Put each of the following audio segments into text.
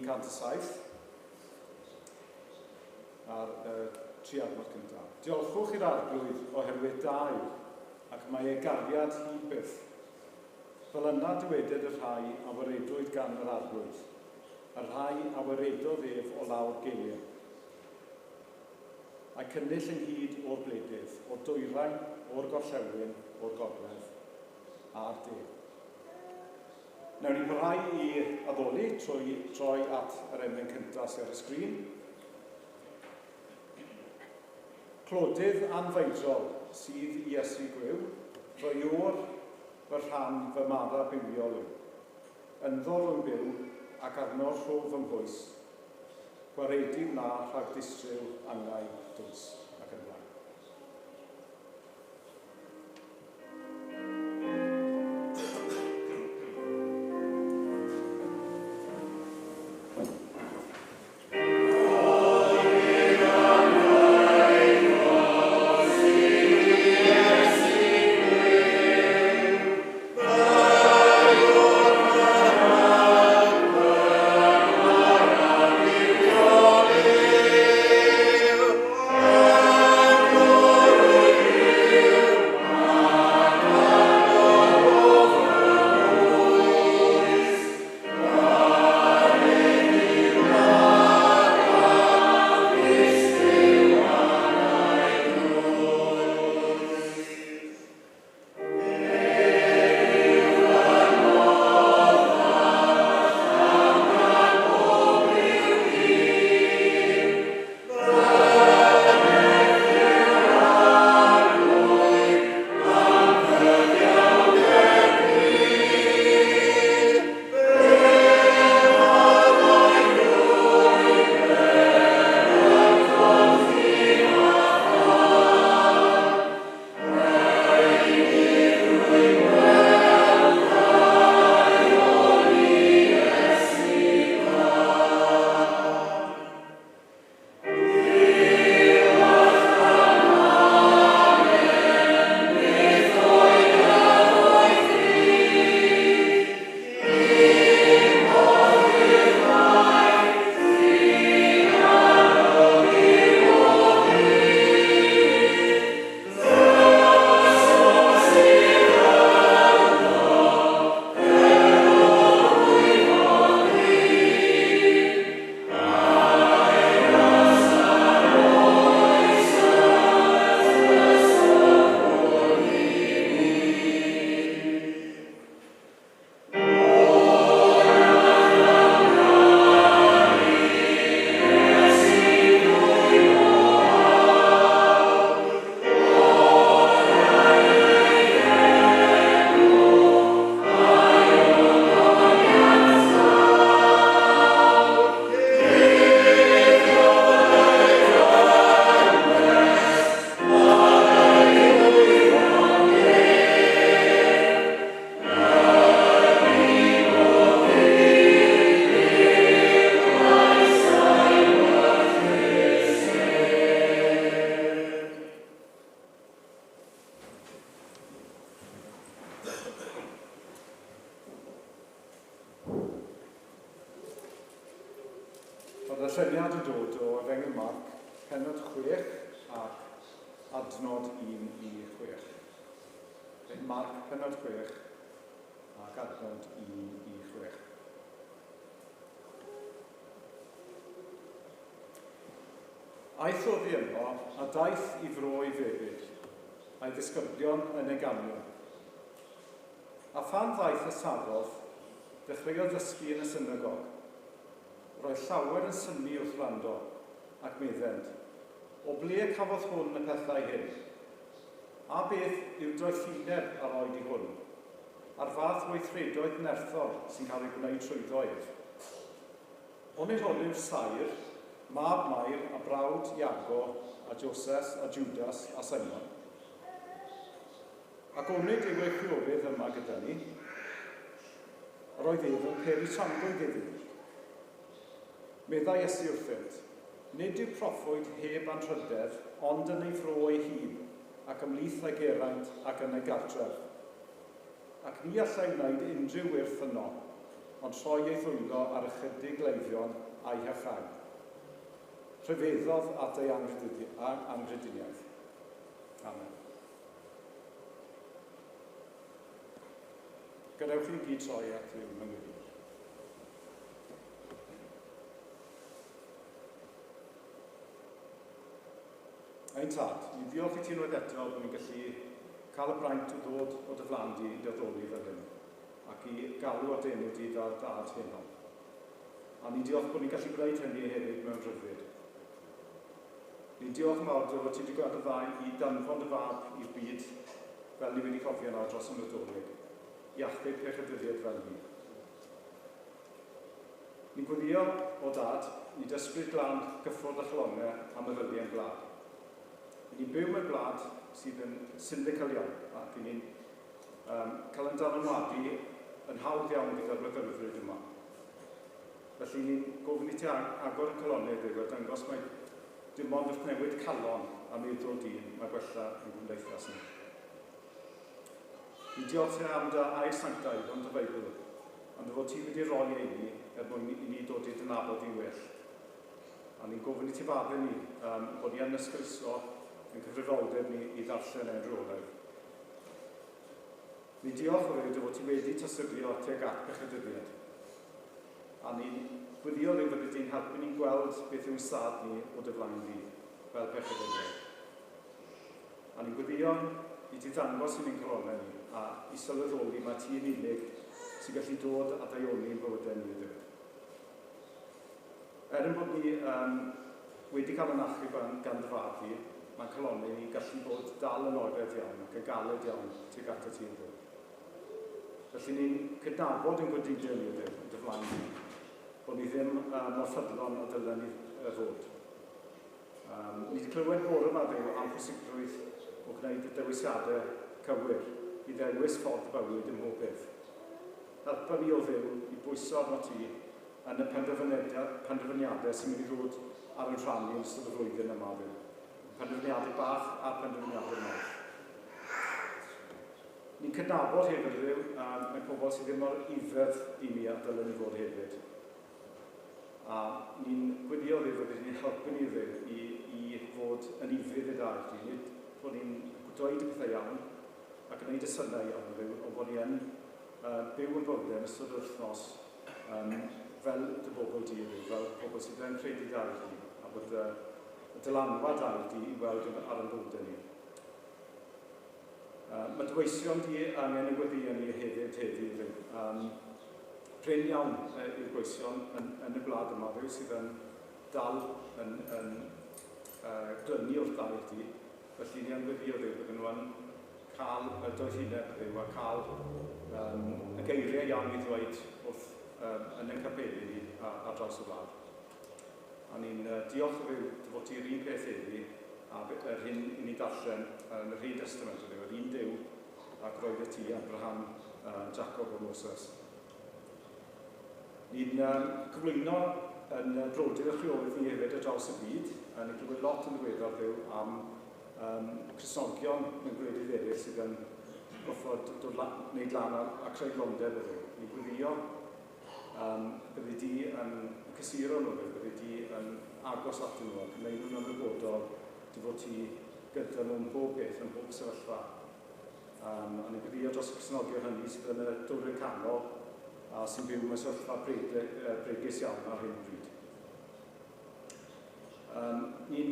107 a'r tri adnod cyntaf. Diolchwch i'r Arglwydd oherwydd da yw, ac mae ei gariad hyd byth. Fel yna dyweded y rhai a waredwyd gan yr Arglwydd, y rhai a waredodd ef o lawr gelyn. Mae cynnull ynghyd o'r gwledydd, o'r dwyrain, o'r gorllewin, o'r gogledd, a'r de. Wnawn ni parhau i addoli trwy droi at yr emyn cyntaf sydd ar y sgrin. Clodydd anfeidrol sydd i Iesu gwiw, fy iôr, fy rhan, fy mara bywiol yw. Ynddo rwy'n byw, ac arno rhof fy mhwys, gwaredu wna rhag distryw angau dwys, ac yn y blaen. Mae'r darlleniad yn dod o Efengyl Marc, pennod 6 ac adnod 1 i 6. Marc, pennod 6 ac adnod 1 i 6. Aeth oddi yno a daeth i fro ei febyd, a'i ddisgyblion yn ei ganlyn. A phan ddaeth y Saboth, dechreuodd ddysgu yn y synagog. Roedd llawer yn synnu wrth wrando, ac meddent, O ble y cafodd hwn y pethau hyn? A beth yw'r doethineb a roed i hwn, a'r fath weithredoedd nerthol sy'n cael eu gwneud trwyddo ef? Onid hwn yw'r saer, mab Mair, a brawd Iago, a Joses, a Jwdas, a Simon? Ac onid yw ei chwiorydd yma gyda ni? Yr oedd ef yn peri tramgwydd iddynt. Meddai Iesu wrthynt, Nid yw proffwyd heb anrhydedd ond yn ei fro ei hun, ac ymhlith ei geraint ac yn ei gartref. Ac ni allai wneud unrhyw wyrth yno. ond rhoi ei ddwylo ar ychydig gleifion a'i iachau. Rhyfeddodd at ei anghrediniaeth. Amen. Gadewch i ni gyd troi at Dduw mewn gweddi. Ein Tad, ni ddiolch i ti unwaith eto bod ni'n gallu cael y braint o ddod o dy flaen di i dy addoli fel hyn, ac i galw ar dy enw di fel Dad heno. A ni'n diolch bod ni'n gallu gwneud hynny hefyd mewn rhyddid. Ni'n diolch yn fawr dy fod ti wedi gweld y ddau i danfon dy fab i'r byd, fel ni wedi cofio nawr dros y Nadolig, i achub pechaduriaid fel ni. Ni'n gweddio, o Dad, i dy Ysbryd Glân gyffwrdd â chalonnau a meddyliau ein gwlad. I ni'n byw mewn gwlad sydd yn cynical iawn, ac i ni'n um, cael ein dylanwadu yn hawdd iawn gyda'r meddylfryd yma. Felly ni'n gofyn i ti agor y calonnau Dduw a dangos mai dim ond wrth newid calon a meddwl dyn mae gwella yn gymdeithas ni. Ni'n diolch ti am dy air sanctaidd, am dy Feibl, am dy fod ti wedi rhoi e i ni er mwyn i ni dod i dy nabod di'n well. A ni'n gofyn i ti faddau ni um, bod ni yn ysgryso yn cyfrifoldeb ni i ddarllen e'n rheolaidd. Ni'n diolch o Dduw dy fod ti wedi tystysgrifio tuag at pechaduriaid. A ni'n gweddio Dduw fyddi di'n helpu ni'n gweld beth yw'n stad ni o dy flaen di, fel pechaduriaid. A ni'n gweddio i ti ddangos i ni'n calonnau ni, a i sylweddoli mai ti yn unig sy'n gallu dod a daioni i'n bywydau ni, Dduw. Er yn bod ni um, wedi cael yn achub gan, gan dy fab di, mae'n calonnau ni'n gallu bod dal yn oeraidd iawn ac yn galed iawn tuag atat ti, Dduw. Felly ni'n cydnabod yn gwedidiau ni, Dduw, yn dy flaen di, bod ni ddim mor ffyddlon a dylen ni fod. Ni wedi clywed bore yma Dduw am pwysigrwydd o gwneud y dewisiadau cywir, i ddewis ffordd bywyd ym mhob peth. Helpa ni o Dduw i bwyso arno ti yn y penderfyniadau sy'n mynd i ddod ar ein rhan ni yn ystod y flwyddyn yma, Dduw. Y penderfyniadau bach a'r penderfyniadau mawr. Ni'n cydnabod hefyd, Dduw, mae pobl sydd ddim mor ufudd i ni a dylen ni fod hefyd. A ni'n gweddio Dduw fyddi di'n helpu ni Dduw i, i fod yn ufudd i dy di. Nid bod ni'n dweud y pethau iawn ac yn gwneud y synau iawn Dduw, ond bod ni yn byw yn bywydau yn ystod yr wythnos um, fel dy bobl di Dduw, fel pobl sydd yn credu dy air di, a bod y dylanwad air di i weld ar ein bywydau ni. Mae dy weision di angen y gweddïau ni hefyd heddi, Dduw. Prin iawn yw'r gweision yn, yn y gwlad yma, Dduw, sydd yn dal yn, yn glynu wrth dair di. Felly ni yn gweddio, Dduw, bydden nhw yn cael y doethineb, Dduw, a cael um, y geiriau iawn i ddweud wrth um, yn ein capeli ni ar draws y wlad. A ni'n diolch o Dduw dy fod ti'r un peth heddi a yr hyn i ni darllen yn yr Hen Testament o Dduw, yr un Duw ac roedd y ti, Abraham, Jacob a Moses. Ni'n cyflwyno yn brodyr y chwiorydd ni hefyd ar draws y byd. Ni'n clywed lot yn ddiweddar Dduw am um, Cristnogion mewn gwledydd eraill sydd yn gorfod dod la, wneud lan a, a creu londeb o Dduw. Ni'n gweddio byddi di yn cysuro nhw, byddi di yn agos atyn nhw ac yn gwneud nhw'n ymwybodol dy fod ti gyda nhw yn pob peth, yn pob sefyllfa. A ni'n gweddio dros y Cristnogion hynny sydd yn y Dwyrain Canol a sy'n byw mewn sefyllfa bregus iawn ar hyn o bryd. Ni'n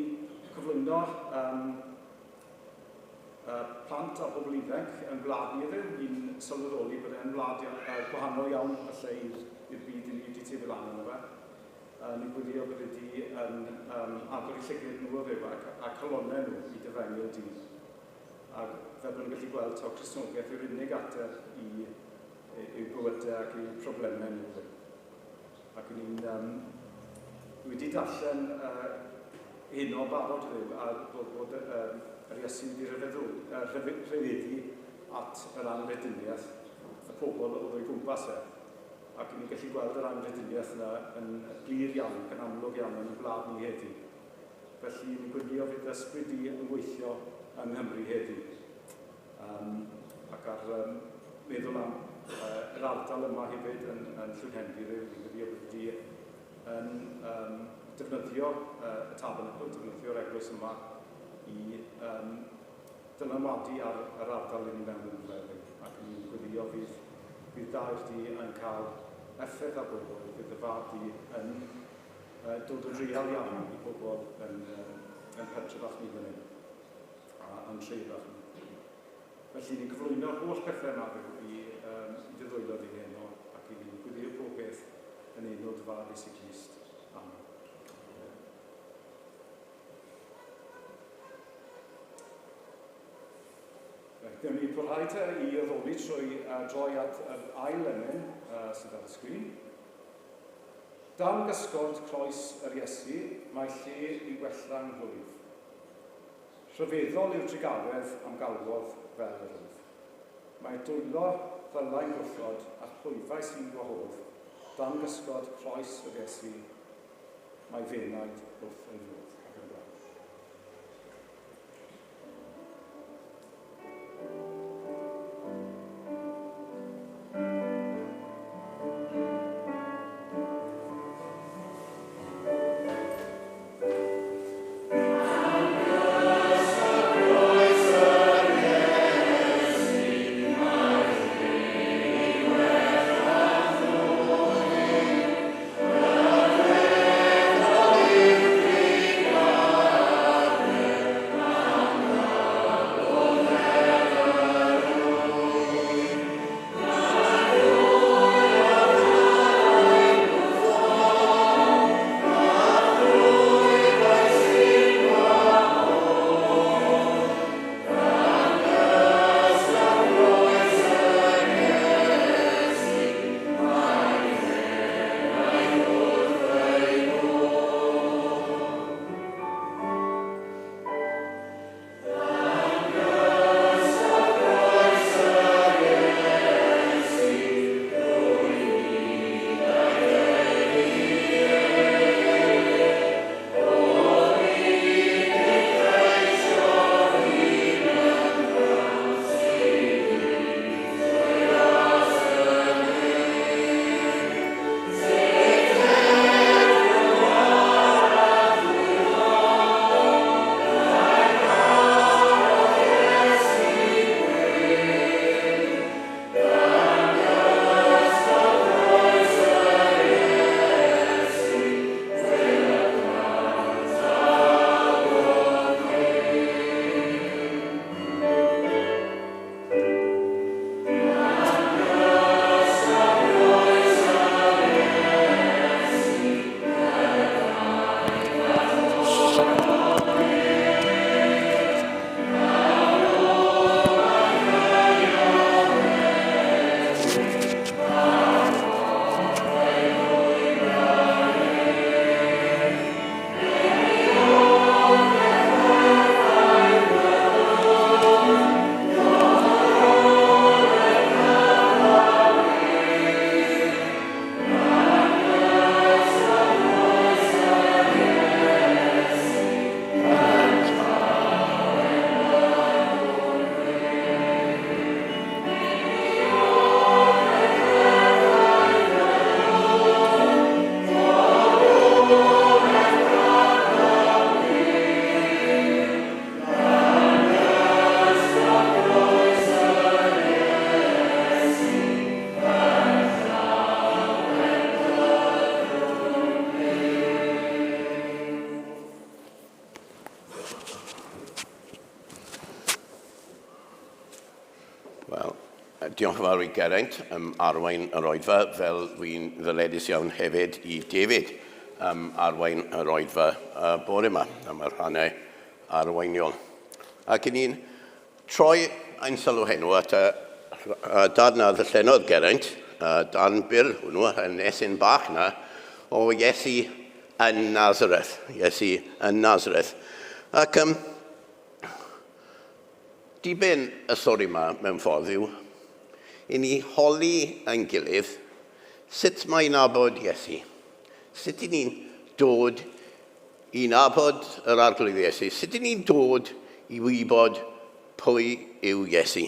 cyflwyno plant a bobl ifanc yn gwlad ni heddiw. Ni'n sylweddoli bod e'n wlad gwahanol iawn falle i'r byd i ni wedi tyfu lan yno fe. Ni'n gweddio bod wedi yn agor eu llygaid nhw o Dduw ac, a calonnau nhw i dy fengil di. Ac fel bod nhw'n gallu gweld taw Cristnogaeth yw'r unig ateb i i'w bywydau ac i'w problemau nhw. Ac ni'n wedi darllen heno barod heddiw, a bod, bod yr Iesu wedi rhyfeddu at yr anghrediniaeth y pobl oedd o'i gwmpas e. Ac ni'n gallu gweld yr anghrediniaeth yna yn glir iawn ac yn amlwg iawn yn y gwlad ni heddiw. Felly ni'n gweddio fydd ysbryd di yn gweithio yng Nghymru heddiw. Ac ar meddwl am yr ardal yma hefyd yn, yn Llwynhendy, ddew, ni'n gweddio byddi di yn um, defnyddio uh, y tabernacl, defnyddio'r eglwys yma i um, dylanwadu ar yr ardal i ni mewn yn ddiweddar. Ac ni'n gweddio fydd, fydd dair di yn cael effaith ar bobl, fydd y fab di yn uh, dod yn real iawn i bobl yn, um, yn pentre bach ni fan hyn, a yn tre bach ni. Felly ni'n cyflwyno'r holl bethau yma Dduw i, um, i dy ddwylo di heno ac i ni'n gweddio pob peth yn enw dy fab Iesu Grist. Amen. Reit, newn ni parhau te i addoli trwy uh, droi at yr ail emyn uh, sydd ar y sgrin. Dan gysgod croes yr Iesu, mae lle i wella nghlwyf. Rhyfeddol yw'r drugaredd am galwodd fel yr wyf. Mae dwylo ddylai'n gwrthod a'r clwyfau sy'n gwahodd, dan gysgod croes yr Iesu, mae f'enaid wrth ei fodd. Ac yn y blaen. Wel, diolch yn fawr i Geraint am arwain yr oedfa, fel wy'n ddyledus iawn hefyd i David am arwain yr oedfa y bore yma, am y rhannau arweiniol. Ac i ni'n troi ein sylw heno at y darn a ddarllenodd Geraint, y darn byr hwnnw, y nesyn bach na, o Iesu yn Nazareth. Iesu yn Nazareth. Ac um, Diben y stori yma, mewn ffordd, yw i ni holi ein gilydd sut mae nabod Iesu. Sut i ni'n dod i nabod yr Arglwydd Iesu? Sut i ni'n dod i wybod pwy yw Iesu?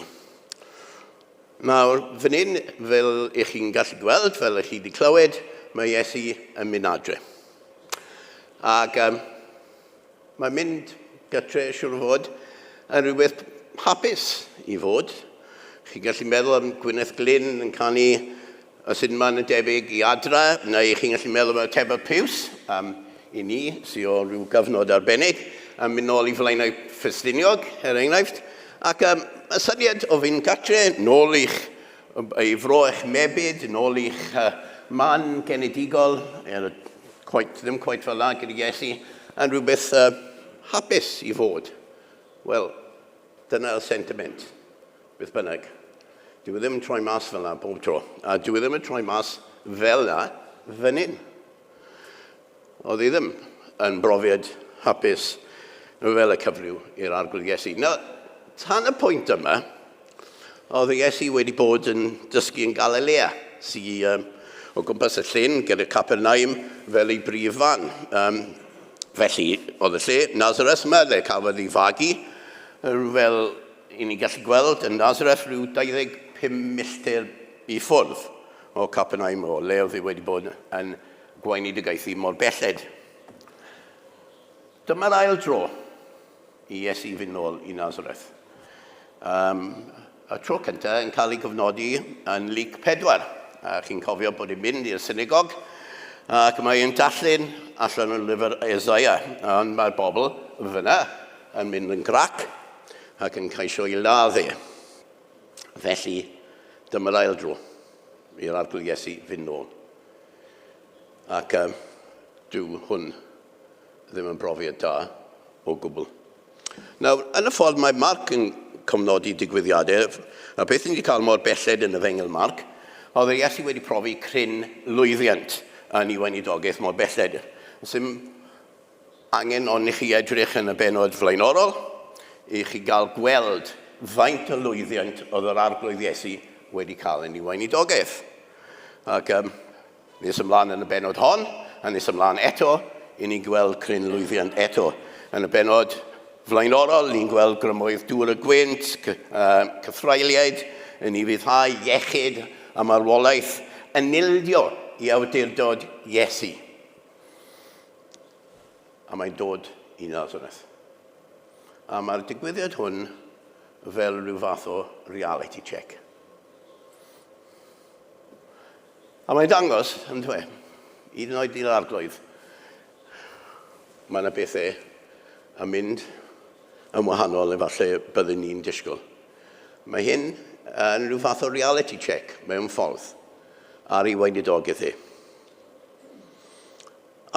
Nawr, fan hyn, fel ych chi'n gallu gweld, fel ych chi wedi clywed, mae Iesu yn mynd adre. Ac um, mae'n mynd gytre, siwr o fod, yn rhywbeth hapus i fod. Chi'n gallu meddwl am Gwyneth Glyn yn canu os unman yn debyg i adra, neu chi'n gallu meddwl am Teba Piws, um, i ni, sydd o rhyw gyfnod arbennig, yn mynd nôl i Flaenau Ffestiniog, er enghraifft. Ac um, y syniad o fynd gatre, nôl i'ch, i fro eich mebyd, nôl i'ch uh, man genedigol, er, quite, ddim quite fel la gyda Iesu, yn rhywbeth uh, hapus i fod. Wel, dyna'r sentiment, beth bynnag. Dwi e ddim yn troi mas fel na bob tro. A dwi e ddim yn troi mas fel na fan hyn. Oedd hi ddim yn brofiad hapus fel y cyfryw i'r Arglwydd Iesu. Nawr, tan y pwynt yma, oedd Iesu wedi bod yn dysgu yn Galilea, sydd um, o gwmpas y llyn gyda Capernaum fel ei brif fan. Um, felly, oedd y lle Nazareth yma, le cafodd ei fagu, fel i ni gallu gweld yn Nazareth rhyw 25 milltir i ffwrdd o Capernaum, o le oedd hi wedi bod yn gweinidogaethu mor belled. Dyma'r ail dro i Iesu fynd nôl i Nazareth. Um, y tro cyntaf yn cael ei gofnodi yn Luc 4. A chi'n cofio bod e'n mynd i'r synagog ac mae'n darllen allan o lyfr Isaiah. Ond mae'r bobl fyna yn mynd yn grac ac yn ceisio i ladd e. Felly, dyma'r ail dro i'r Arglwydd Iesu fynd nôl. Ac um, dyw hwn ddim yn brofiad da o gwbl. Nawr, yn y ffordd mae Mark yn cofnodi digwyddiadau, a beth ni wedi cael mor belled yn y fengel Mark, oedd yr Iesu wedi profi cryn lwyddiant yn ei weinidogaeth mor belled. Sy'n angen ond i chi edrych yn y benod flaenorol i chi gael gweld faint o lwyddiant oedd yr Arglwydd Iesu wedi cael yn ei weinidogaeth. Ac um, nes ymlaen yn y benod hon, a nes ymlaen eto, i ni'n gweld cryn lwyddiant eto. Yn y benod flaenorol, ni'n gweld grymoedd dŵr y gwynt, cythraeliaid, yn ei fyddhau, iechyd a marwolaeth, yn ildio i awdurdod Iesu. A mae'n dod i Nazareth. A mae'r digwyddiad hwn fel rhyw fath o reality check. A mae'n dangos, yn dwe, hyd yn oed i'r arglwydd, mae yna bethau yn mynd yn wahanol efallai byddwn ni'n disgwyl. Mae hyn yn rhyw fath o reality check mewn ffordd ar ei weinidogaeth e.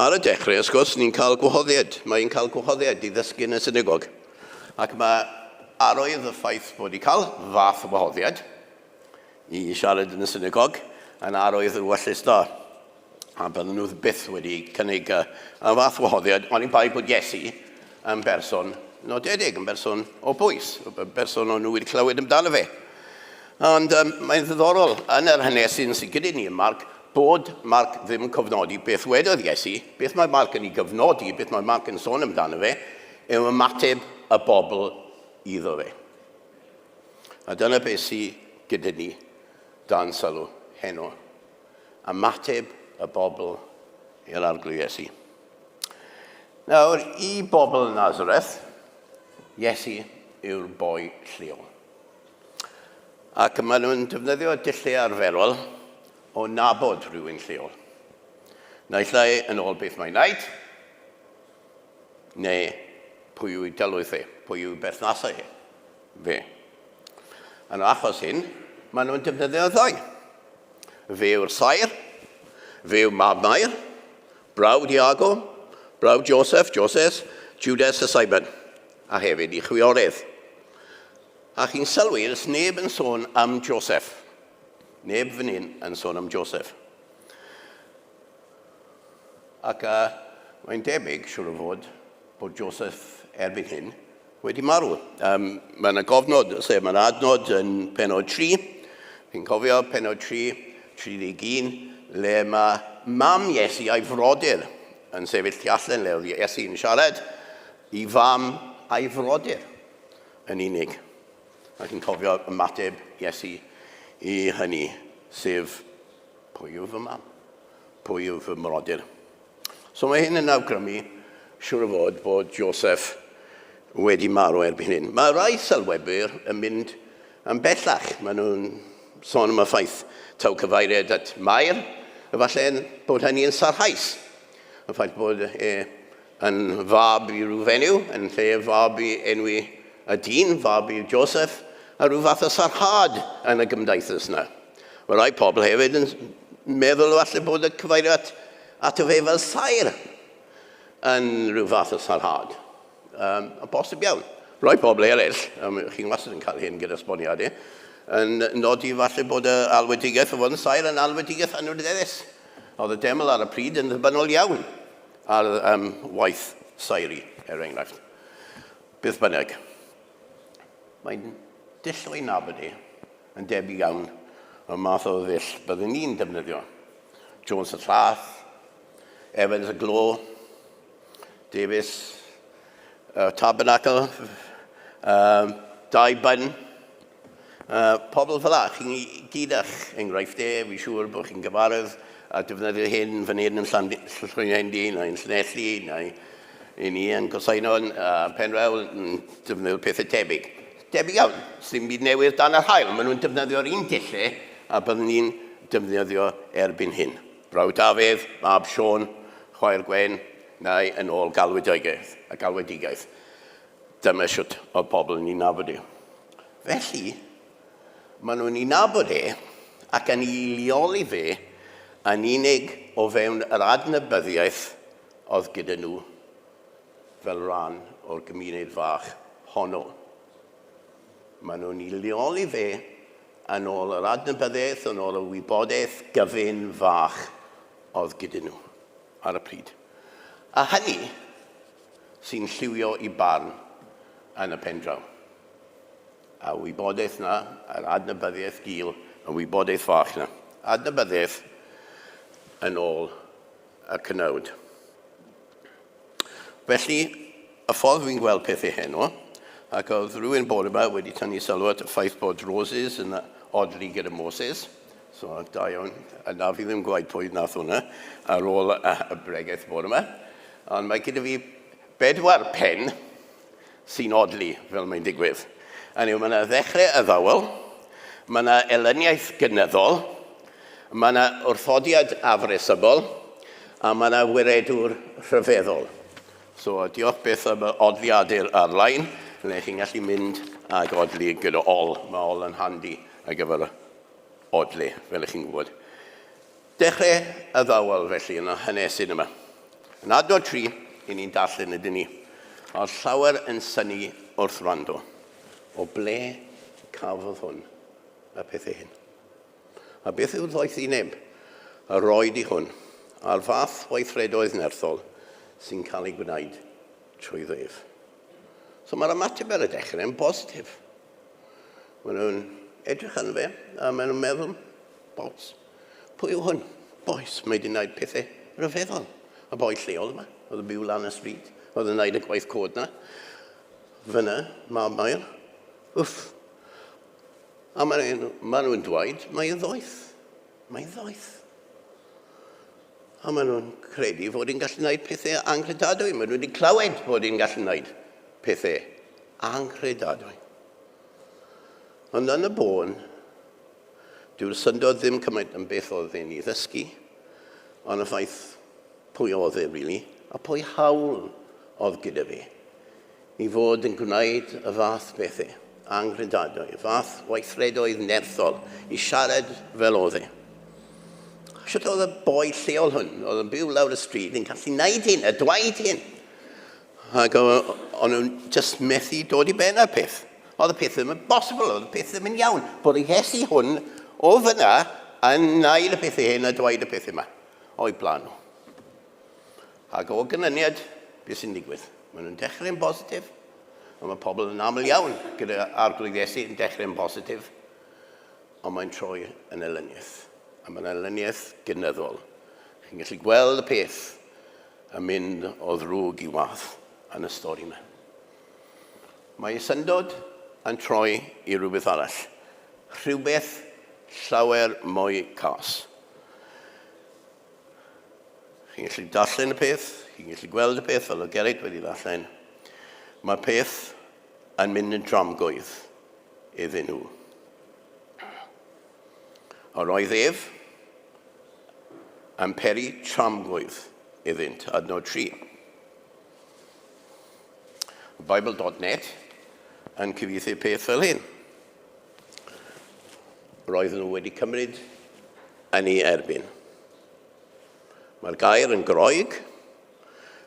Ar y dechrau, wrth gwrs, ni'n cael gwahoddiad. Mae'n cael gwahoddiad i ddysgu yn y synagog. Ac mae arwydd y ffaith bod i cael fath o wahoddiad i siarad yn y synagog yn arwydd y wellus da. A bydden nhw byth wedi cynnig y, y fath wahoddiad, ond i bai bod Iesu yn berson nodedig, yn berson o bwys, yn berson o'n nhw wedi clywed amdano fe. Ond um, mae'n ddiddorol yn yr hanesyn sydd gyda ni yn Mark bod Mark ddim yn cofnodi beth wedodd Iesu, beth mae Mark yn ei gyfnodi, beth mae Mark yn sôn amdano fe, yw ymateb y bobl iddo fe. A dyna beth sydd gyda ni dan sylw heno. Ymateb y bobl i'r Arglwydd Iesu. Nawr, i bobl Nazareth, Iesu yw'r boi lleol. Ac maen nhw'n defnyddio dulliau arferol o nabod rhywun lleol. Naill ai yn ôl beth mae'n wneud, neu pwy yw ei dylwyth e, pwy yw ei berthnasau e, fe. Yn yr achos hyn, maen nhw'n defnyddio ddau. Fe yw'r saer, fe yw mab Mair, brawd Iago, brawd Joseph, Joses, Judas a Simon, a hefyd i chwiorydd. A chi'n sylwi, does neb yn sôn am Joseph. Neb fan hyn yn sôn am Joseph. Ac uh, mae'n debyg, siwr o fod, bod Joseph erbyn hyn wedi marw. Um, mae yna gofnod, sef mae yna adnod yn penod 3, chi'n cofio penod 3, 31, le mae mam Iesu a'i frodyr yn sefyll tu allan le oedd Iesu yn siarad, i fam a'i frodyr. yn unig. Ac yn cofio ymateb Iesu i hynny, sef pwy yw fy mam? Pwy yw fy mrodyr? So mae hyn yn awgrymu, siŵr o fod, bod Joseph wedi marw erbyn hyn. Mae rai sylwebwyr yn mynd yn bellach. Maen nhw'n sôn am y ffaith taw cyfeiriad at Mair, efallai bod hynny yn sarhaus. Y ffaith bod e yn fab i rhyw fenyw, yn lle fab i enwi y dyn, fab i Joseph, a rhyw fath o sarhad yn y gymdeithas yna. Mae rai pobl hefyd yn meddwl falle bod y cyfeiriad ato fe fel saer yn rhyw fath o sarhad. Um, a bosib iawn. Rai pobl eraill, um, chi'n wastad yn cael hyn gyda esboniadau, yn nodi falle bod y alwedigaeth o fod yn saer yn alwedigaeth anrhydeddus. Oedd y deml ar y pryd yn ddibynnol iawn ar um, waith saeri, er enghraifft. Beth bynnag, mae'n dull o'i nabod e yn debyg iawn o'r math o ddull byddwn ni'n defnyddio. Jones y Llath, Evans y Glo, Davies, Tabernacle, Dai Bun, pobl fel 'a, chi'n gyd â'ch enghreifftiau, fi'n siŵr bod chi'n gyfarwydd â defnyddio hyn fan hyn yn Llwynhendy neu yn Llanelli neu i ni yn Gorseinon a Penrhewl yn defnyddio pethau tebyg. Debyg iawn, sdim byd newydd dan yr haul, maen nhw'n defnyddio'r un dulliau a byddwn ni'n defnyddio erbyn hyn. Brawd Dafydd, mab Siôn, chwaer Gwen, neu yn ôl galwedigaeth, y galwedigaeth. Dyma shwt oedd pobl yn ei nabod e. Felly, maen nhw'n ei nabod e ac yn ei leoli fe yn unig o fewn yr adnabyddiaeth oedd gyda nhw fel rhan o'r gymuned fach honno. Maen nhw'n ei leoli fe yn ôl yr adnabyddiaeth, yn ôl y wybodaeth gyfun fach oedd gyda nhw ar y pryd. A hynny sy'n lliwio i barn yn y pendraw. A wybodaeth na, yr adnabyddiaeth gul, y wybodaeth fach na. Adnabyddiaeth yn ôl y cnawd. Felly, y ffordd fi'n gweld pethau heno, ac oedd rhywun bore yma wedi tynnu sylw at y ffaith bod Roses yn odli gyda Moses, so da iawn, a na fi ddim gwaed pwy nath hwnna ar ôl y, y bregaeth bore yma. Ond mae gyda fi bedwar pen sy'n odli fel mae'n digwydd. Hynny yw, mae yna ddechrau addawol, mae yna elyniaeth gynyddol, mae yna wrthodiad afresymol, a mae yna wiredwr rhyfeddol. So, diolch byth am y odliadur ar-lein, le chi'n gallu mynd ag odli gyda ol. Mae ol yn handi ar gyfer odli, fel ych chi'n gwybod. Dechrau addawol, felly, yn y hanesyn yma. Yn adnod 3, i ni'n darllen ydyn ni. Oedd llawer yn synnu wrth wrando. O ble cafodd hwn y pethau hyn? A beth yw'r ddoethineb a roed i hwn a'r fath weithredoedd nerthol sy'n cael eu gwneud trwy ef? So mae'r ymateb ar y dechrau yn bositif. Maen nhw'n edrych arno fe a maen nhw'n meddwl, bots, pwy yw hwn? Bois, mae wedi gwneud pethau rhyfeddol. Y boi lleol yma, oedd yn byw lan y stryd, oedd yn gwneud y gwaith cod na. Fyna, mab Mair. Wff. A maen nhw, nhw'n dweud, mae'n ddoeth. Mae'n ddoeth. A maen nhw'n credu fod hi'n gallu gwneud pethau anghredadwy. Maen nhw wedi clywed bod hi'n gallu gwneud pethau anghredadwy. Ond yn y bôn, dyw'r syndod ddim cymaint yn beth oedd e'n ei ddysgu, ond y ffaith pwy oedd e, really, a pwy hawl oedd gyda fi i fod yn gwneud y fath bethau anghredadwy, y fath weithredoedd nerthol, i siarad fel oedd e. Sut oedd y boi lleol hwn, oedd yn byw lawr y stryd, yn gallu gwneud hyn, a dweud hyn? Ac o'n nhw'n just methu dod i ben â'r peth. Oedd y peth ddim yn bosibl, oedd y peth ddim yn iawn. Bod y Iesu hwn o fyna yn nail y pethau hyn a dweud y pethau yma o'i blaen nhw. Ac o ganlyniad, beth sy'n digwydd? Maen nhw'n dechrau'n bositif, ond mae pobl yn aml iawn gyda Arglwydd Iesu yn dechrau'n bositif, ond mae'n troi yn elyniaeth. A mae'n elyniaeth gynyddol. Chi'n gallu gweld y peth yn mynd o ddrwg i wath yn y stori yma. Mae ei syndod yn troi i rhywbeth arall. Rhywbeth llawer mwy cas. Chi'n gallu darllen y peth, chi'n gallu gweld y peth fel o Gerrit wedi ddarllen. Mae'r peth yn mynd yn dramgwydd iddyn nhw. Ond roedd ef yn peri tramgwydd iddynt, adnod 3. Bible.net yn cyfieithu peth fel hyn. Roedden nhw wedi cymryd yn ei erbyn. Mae'r gair yn Groeg,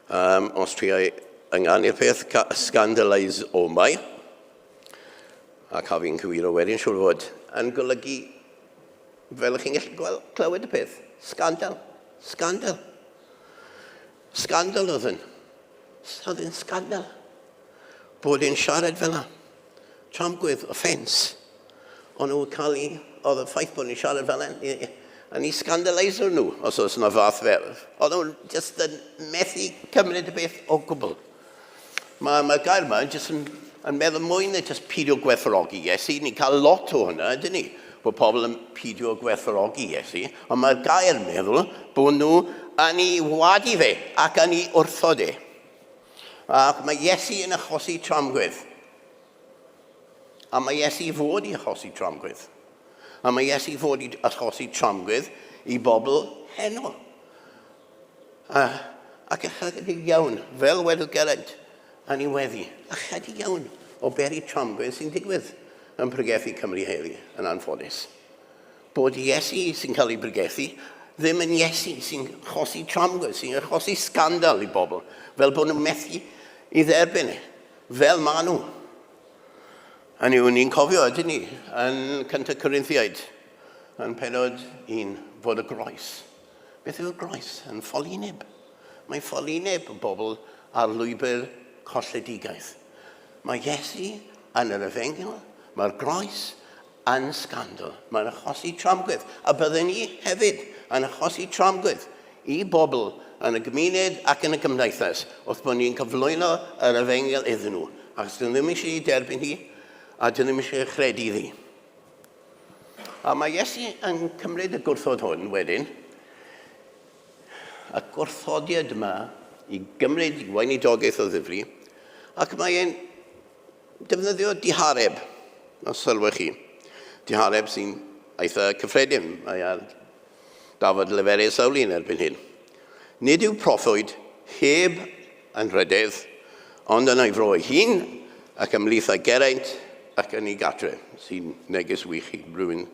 um, os triau ynganu'r peth, scandalise o mai, a cael fi'n cywiro wedyn, siŵr fod, yn golygu, fel ych chi'n gallu gweld, clywed y peth, scandal, scandal. Scandal oedd yn. Oedd yn scandal. Bod e'n siarad fel yna. Tramgwydd, offence. O'n nhw'n cael ei... Oedd y ffaith bod ni'n siarad fel yna, yn ei scandaliser nhw, os oes yna fath fel. Oedd nhw'n just yn methu cymryd y beth o gwbl. Mae'r mae gair yma jyst yn, yn meddwl mwy na jyst pidio gwerthfawrogi Iesu. Ni'n cael lot o hwnna, ydyn ni? Bod pobl yn pidio gwerthfawrogi Iesu. Ond mae'r gair yn meddwl bod nhw yn ei wadu fe ac yn ei wrthod e. Ac mae Iesu yn achosi tramgwydd. A mae Iesu i fod i achosi tramgwydd. A mae Iesu i fod i achosi tramgwydd i bobl heno. A, ac ychydig iawn, fel wedodd Geraint yn ei weddi, ychydig iawn o beri tramgwydd sy'n digwydd yn pregethu Cymru heddi, yn anffodus. Bod Iesu sy'n cael ei bregethu ddim yn Iesu sy'n achosi tramgwydd, sy'n achosi sgandal i bobl, fel bod nhw'n methu i dderbyn e, fel maen nhw. Hynny yw, ni'n cofio, ydyn ni, yn Cyntaf Corinthiaid, yn penod 1, fod y groes. Beth yw'r groes? Yn ffolineb. Mae'n ffolineb y bobl ar lwybr colledigaeth. Mae Iesu yn yr efengyl, mae'r groes yn sgandal. Mae'n achosi tramgwydd. A byddwn ni hefyd yn achosi tramgwydd i bobl yn y gymuned ac yn y gymdeithas wrth bod ni'n cyflwyno yr efengyl iddyn nhw. Achos dyn nhw ddim eisiau ei derbyn hi a dyn nhw ddim eisiau ei chredu iddi. A mae Iesu yn cymryd y gwrthod hwn wedyn, y gwrthodiad yma i gymryd weinidogaeth o ddifri, ac mae e'n defnyddio dihareb, os sylwch chi. Dihareb sy'n eitha cyffredin, mae ar dafod leferydd sawl un erbyn hyn. Nid yw proffwyd heb anrhydedd, ond yn ei fro ei hun, ac ymhlith ei geraint, ac yn ei gatre, sy'n neges wych i rywun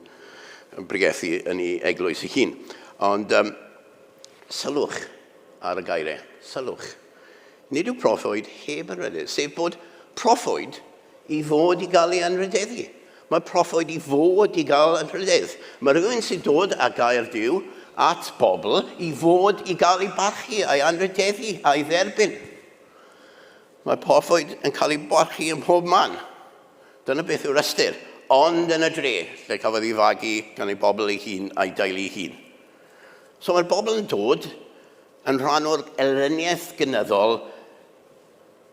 yn bregethu yn ei eglwys ei hun. Ond um, sylwch ar y gairiau, sylwch. Nid yw proffwyd heb anrhydedd, sef bod proffwyd i fod i gael ei anrhydeddu. Mae proffwyd i fod i gael anrhydedd. Mae rhywun sy'n dod â gair Duw at bobl i fod i gael ei barchu a'i anrhydeddu a'i dderbyn. Mae proffwyd yn cael ei barchu ym mhob man. Dyna beth yw'r ystyr. Ond yn y dre, lle cafodd ei fagu gan ei bobl ei hun a'i deulu ei hun. So mae'r bobl yn dod yn rhan o'r elyniaeth gynyddol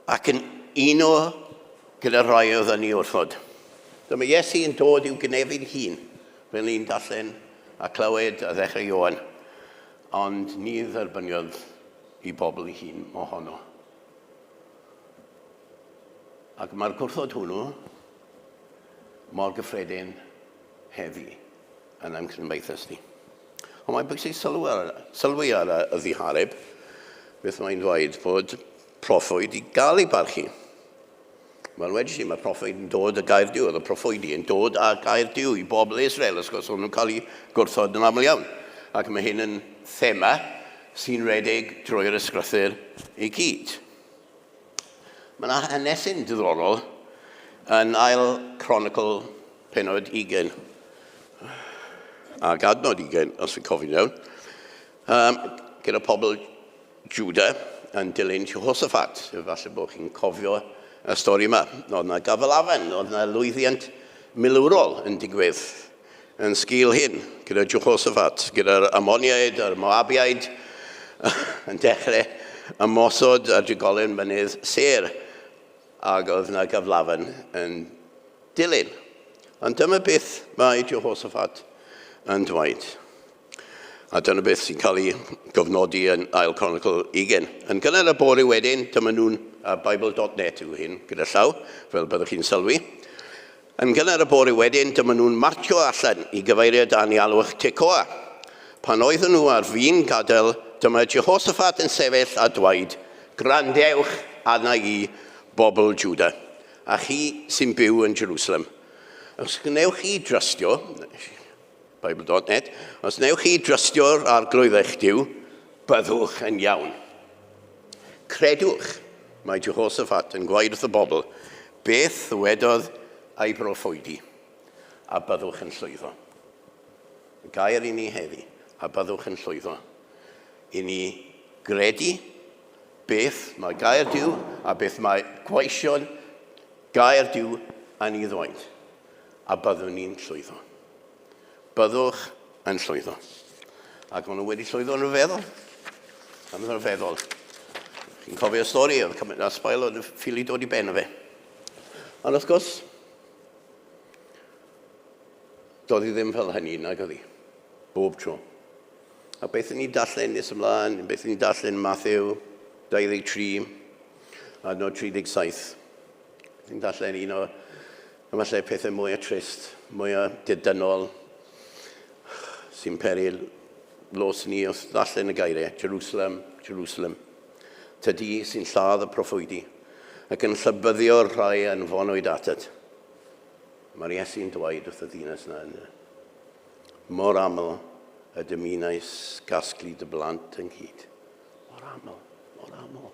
ac yn uno gyda rhai oedd yn ei wrthod. Dyma Iesu yn dod i'w gynefin hun, fel ni'n darllen a clywed a ddechrau Ioan, ond ni dderbyniodd i bobl ei hun mohono. Ac mae'r gwrthod hwnnw mor gyffredin heddi yn ein cymdeithas ni. Ond mae'n bwysig sylwi ar, sylwi ar y ddihareb, beth mae'n dweud bod proffwyd i gael ei barchu. Wel, wedys i, mae proffwyd yn dod â gair Duw, oedd y proffwydi yn dod â gair Duw i bobl Israel, wrth gwrs, o'n nhw'n cael eu gwrthod yn aml iawn. Ac mae hyn yn thema sy'n rhedeg drwy'r ysgrythur i gyd. Mae yna hanesyn diddorol yn ail Chronicle penod 20 ac adnod 20, os fi'n cofio'n iawn, um, gyda pobl Juda yn dilyn Jehoshaphat. Falle bod chi'n cofio y stori yma. Oedd yna gafalafen, oedd yna lwyddiant milwrol yn digwydd yn sgil hyn, gyda Jehoshaphat, gyda'r Ammoniaid a'r Moabiaid yn dechrau ymosod ar drigolion mynydd Seir, ac oedd yna gyflafan yn dilyn. Ond dyma beth mae Jehoshaphat yn dweud. A dyna beth sy'n cael ei gofnodi yn Ail Chronicle 20. Yn gynnar y bore wedyn, dyma nhw'n Bible.net yw hyn gyda llaw, fel byddwch chi'n sylwi. Yn gynnar y bore wedyn, dyma nhw'n martio allan i gyfeiriad anialwch Tecoa. Pan oedden nhw ar fin gadael, dyma Jehoshaphat yn sefyll a dweud, Gwrandewch arna i, bobl Juda, a chi sy'n byw yn Jerusalem. Os gwnewch chi drystio, Bible.net, os wnewch chi drystio'r arglwydd eich Duw, byddwch yn iawn. Credwch, mae Jehoshaphat yn gwaed wrth y bobl, beth ddywedodd ei broffwydi, a byddwch yn llwyddo. Y gair i ni heddi, a byddwch yn llwyddo. I ni gredu beth mae gair Duw a beth mae gweision gair Duw yn ei ddweud, a byddwn ni'n llwyddo. Byddwch yn llwyddo. Ac maen nhw wedi llwyddo yn rhyfeddol. Yn rhyfeddol. Chi'n cofio y stori, oedd cymaint o sbael oedd ffili dod i ben o fe. Ond wrth gwrs, doedd hi ddim fel hynny, nag oedd hi. Bob tro. A beth ni'n darllen nes ymlaen, beth ni'n darllen Matthew 23, adnod 37. Beth ni'n darllen un o Efallai pethau mwyaf trist, mwyaf didynol sy'n peri los ni wrth ddarllen y geiriau, Jerusalem, Jerusalem, tydi sy'n lladd y proffwydi ac yn llybyddio'r rhai a anfonwyd atat. Mae'r Iesu'n dweud wrth y ddinas yna, yna. Mor aml y dymunais gasglu dy blant ynghyd. Mor aml, mor aml.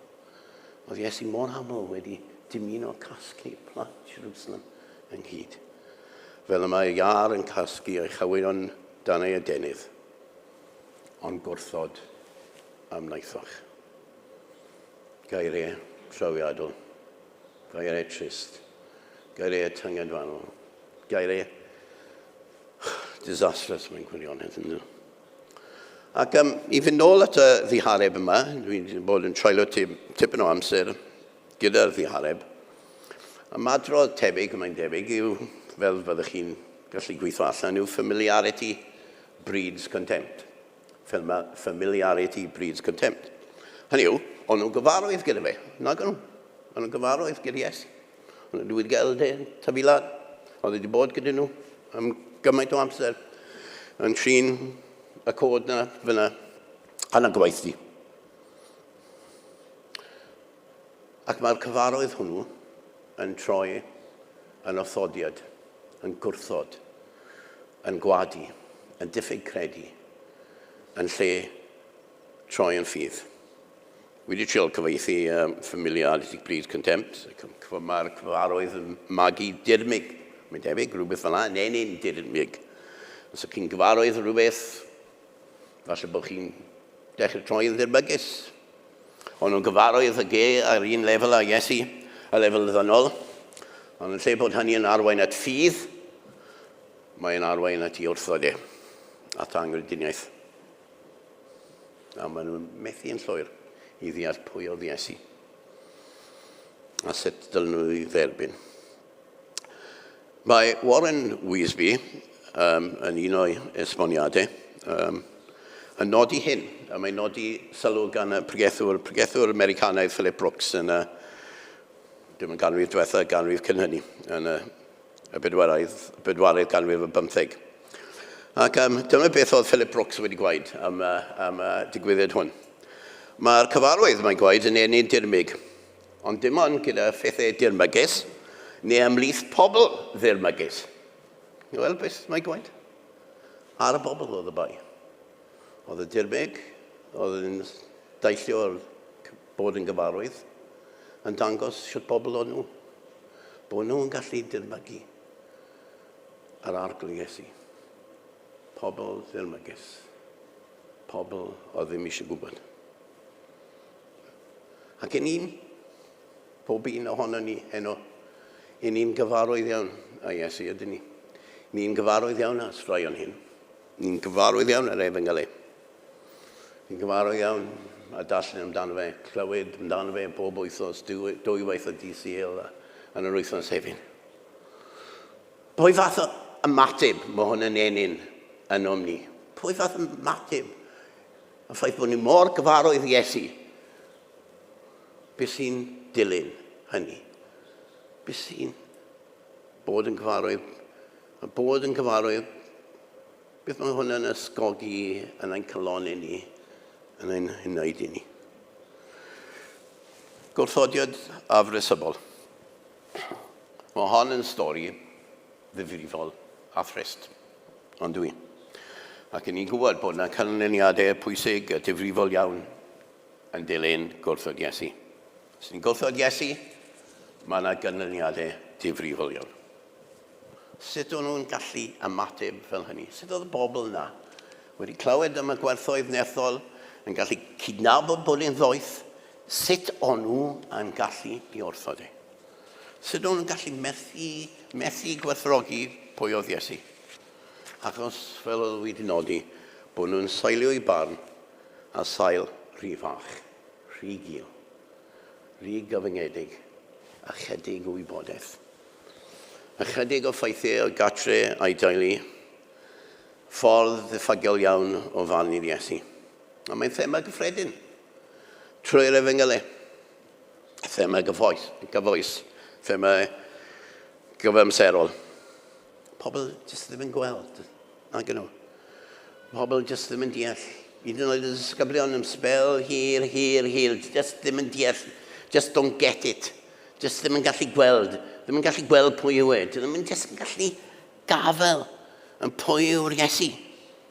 Oedd Iesu mor aml wedi dymuno casglu plant Jerusalem ynghyd. Fel y mae iâr yn casglu ei chawyron dan ei adenydd, ond gwrthod am wnaethoch. Geiriau trawiadol, geiriau trist, geiriau tyngedfannol, geiriau disastrous mewn gwirionedd yn nhw. Ac um, i fynd nôl at y ddihareb yma, dwi wedi bod yn treulio tipyn o amser gyda'r ddihareb. Ymadrodd tebyg, mae'n debyg, yw, fel fyddwch chi'n gallu gweithio allan, yw familiarity breeds contempt. Familiarity breeds contempt. Hynny yw, o'n nhw'n gyfarwydd gyda fe, nag o'n nhw. O'n nhw'n gyfarwydd gyda Iesu. O'n nhw wedi gael e tyfu lan. Oedd wedi bod gyda nhw am gymaint o amser yn trin y cod na fyna yn y gweithdy. Ac mae'r cyfarwydd hwnnw yn troi yn wrthodiad, yn gwrthod, yn gwadu, yn diffyg credu, yn lle troi yn ffydd. Wi wedi trial cyfieithu um, familiarity breeds contempt. Mae'r cyfarwydd yn magu dirmyg. Mae'n debyg, rhywbeth fel yna, yn ennyn dirmyg. Os ydych chi'n gyfarwydd rhywbeth, falle bod chi'n dechrau troi yn ddirmygus. Ond nhw'n gyfarwydd y ge ar un lefel â Iesu, y lefel ddynol. Ond yn lle bod hynny yn arwain at ffydd, mae'n arwain at i wrthod e, at angrediniaeth. A maen nhw'n methu yn llwyr i ddeall pwy oedd Iesu a sut dylen nhw ei dderbyn. Mae Warren Wiersbe um, yn un o'i esboniadau um, yn nodi hyn, a mae'n nodi sylw gan y pregethwr, pregethwr Americanaidd Philip Brooks yn y, dim yn ganrif diwetha, ganrif cyn hynny, yn y y bedwaredd, bedwaredd ganrif y bymtheg. Ac um, dyma beth oedd Philip Brooks wedi gwaed am, uh, am uh, digwyddiad hwn. Mae'r cyfarwydd mae'n gwaed yn enyn dirmyg, ond dim ond gyda phethau dirmygus neu ymhlith pobl ddirmygus. Wel, beth mae'n gwaed? Ar y bobl oedd y bai. Oedd y dirmyg, oedd yn deillio o'r bod yn gyfarwydd, yn dangos sut bobl o'n nhw. Bod nhw'n gallu dirmygu yr Arglwydd Iesu. Pobl ddirmygus. Pobl oedd ddim eisiau gwybod. Ac yn un, pob un ohono ni heno, i ni'n gyfarwydd iawn â Iesu, ydyn ni. Ni'n gyfarwydd iawn â straeon hyn. Ni'n gyfarwydd iawn â'r efengylau. Ni'n gyfarwydd iawn a darllen amdano fe, clywed amdano fe bob wythnos, dwywaith o DCL a yn yr wythnos hefyd. Pwy fath o ymateb mae hwn yn ennyn ynom ni? Pwy fath ymateb? Y ffaith bod ni mor gyfarwydd Iesu. Beth sy'n dilyn hynny? Beth sy'n bod yn gyfarwydd? A bod yn gyfarwydd, beth mae hwnna'n ysgogi yn ein calonau ni, yn ein hunaid i ni? Gwrthodiad afresymol. Mae hon yn stori ddifrifol a thrist, ond dwi. Ac yn ni'n gwybod bod yna canlyniadau pwysig a difrifol iawn yn dilyn gwrthod Iesu. Os ni'n gwrthod Iesu, mae yna ganlyniadau difrifol iawn. Sut o'n nhw'n gallu ymateb fel hynny? Sut oedd y bobl yna wedi clywed am y gwerthoedd nerthol, yn gallu cydnabod bod e'n ddoeth, sut o'n nhw yn gallu i wrthod e? Sut o'n nhw'n gallu methu, methu gwerthfawrogi pwy oedd Iesu? Achos, fel oedd wedi nodi, bod nhw'n seilio i barn a sail rhy fach, rhy gul, rhy gyfyngedig, a chydig o wybodaeth. Ychydig o ffeithiau o gatre a'i deulu, ffordd ddiffygiol iawn o farnu'r Iesu. A mae'n thema gyffredin trwy'r efengylau. Thema gyfoes, gyfoes, thema gyfamserol. Pobl jyst ddim yn gweld, nag nhw. Pobl jyst ddim yn deall. Hyd yn oed y disgyblion am sbel hir, hir, hir, jyst ddim yn deall. Just don't get it. Jyst ddim yn gallu gweld. Ddim yn gallu gweld pwy yw e. Ddim yn jyst yn gallu gafael yn pwy yw'r Iesu.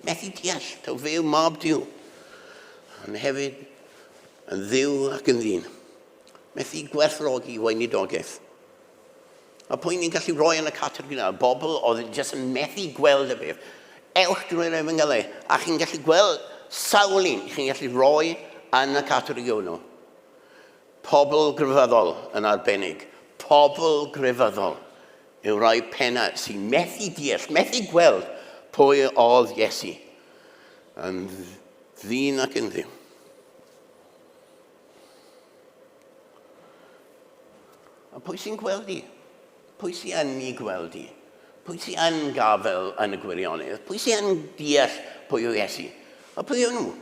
Methu deall, taw fe yw mab Duw. Ond hefyd yn ddiw ac yn ddyn. Methu gwerthfawrogi weinidogaeth. A pwy ni'n gallu rhoi yn y categori yna? Bobl oedd jyst yn methu gweld y beth. Ewch drwy'r efengylau, a chi'n gallu gweld sawl un chi'n gallu rhoi yn y categori hwnnw. Pobl grefyddol yn arbennig. Pobl grefyddol yw rhai penna sy'n methu deall, methu gweld pwy oedd Iesu. Yn ddyn ac yn ddiw. A pwy sy'n gweld i? Pwy sy'n yn i gweld i? Pwy sy'n yn gafel yn y gwirionedd? Pwy sy'n yn deall pwy yw Iesu? A pwy yw nhw?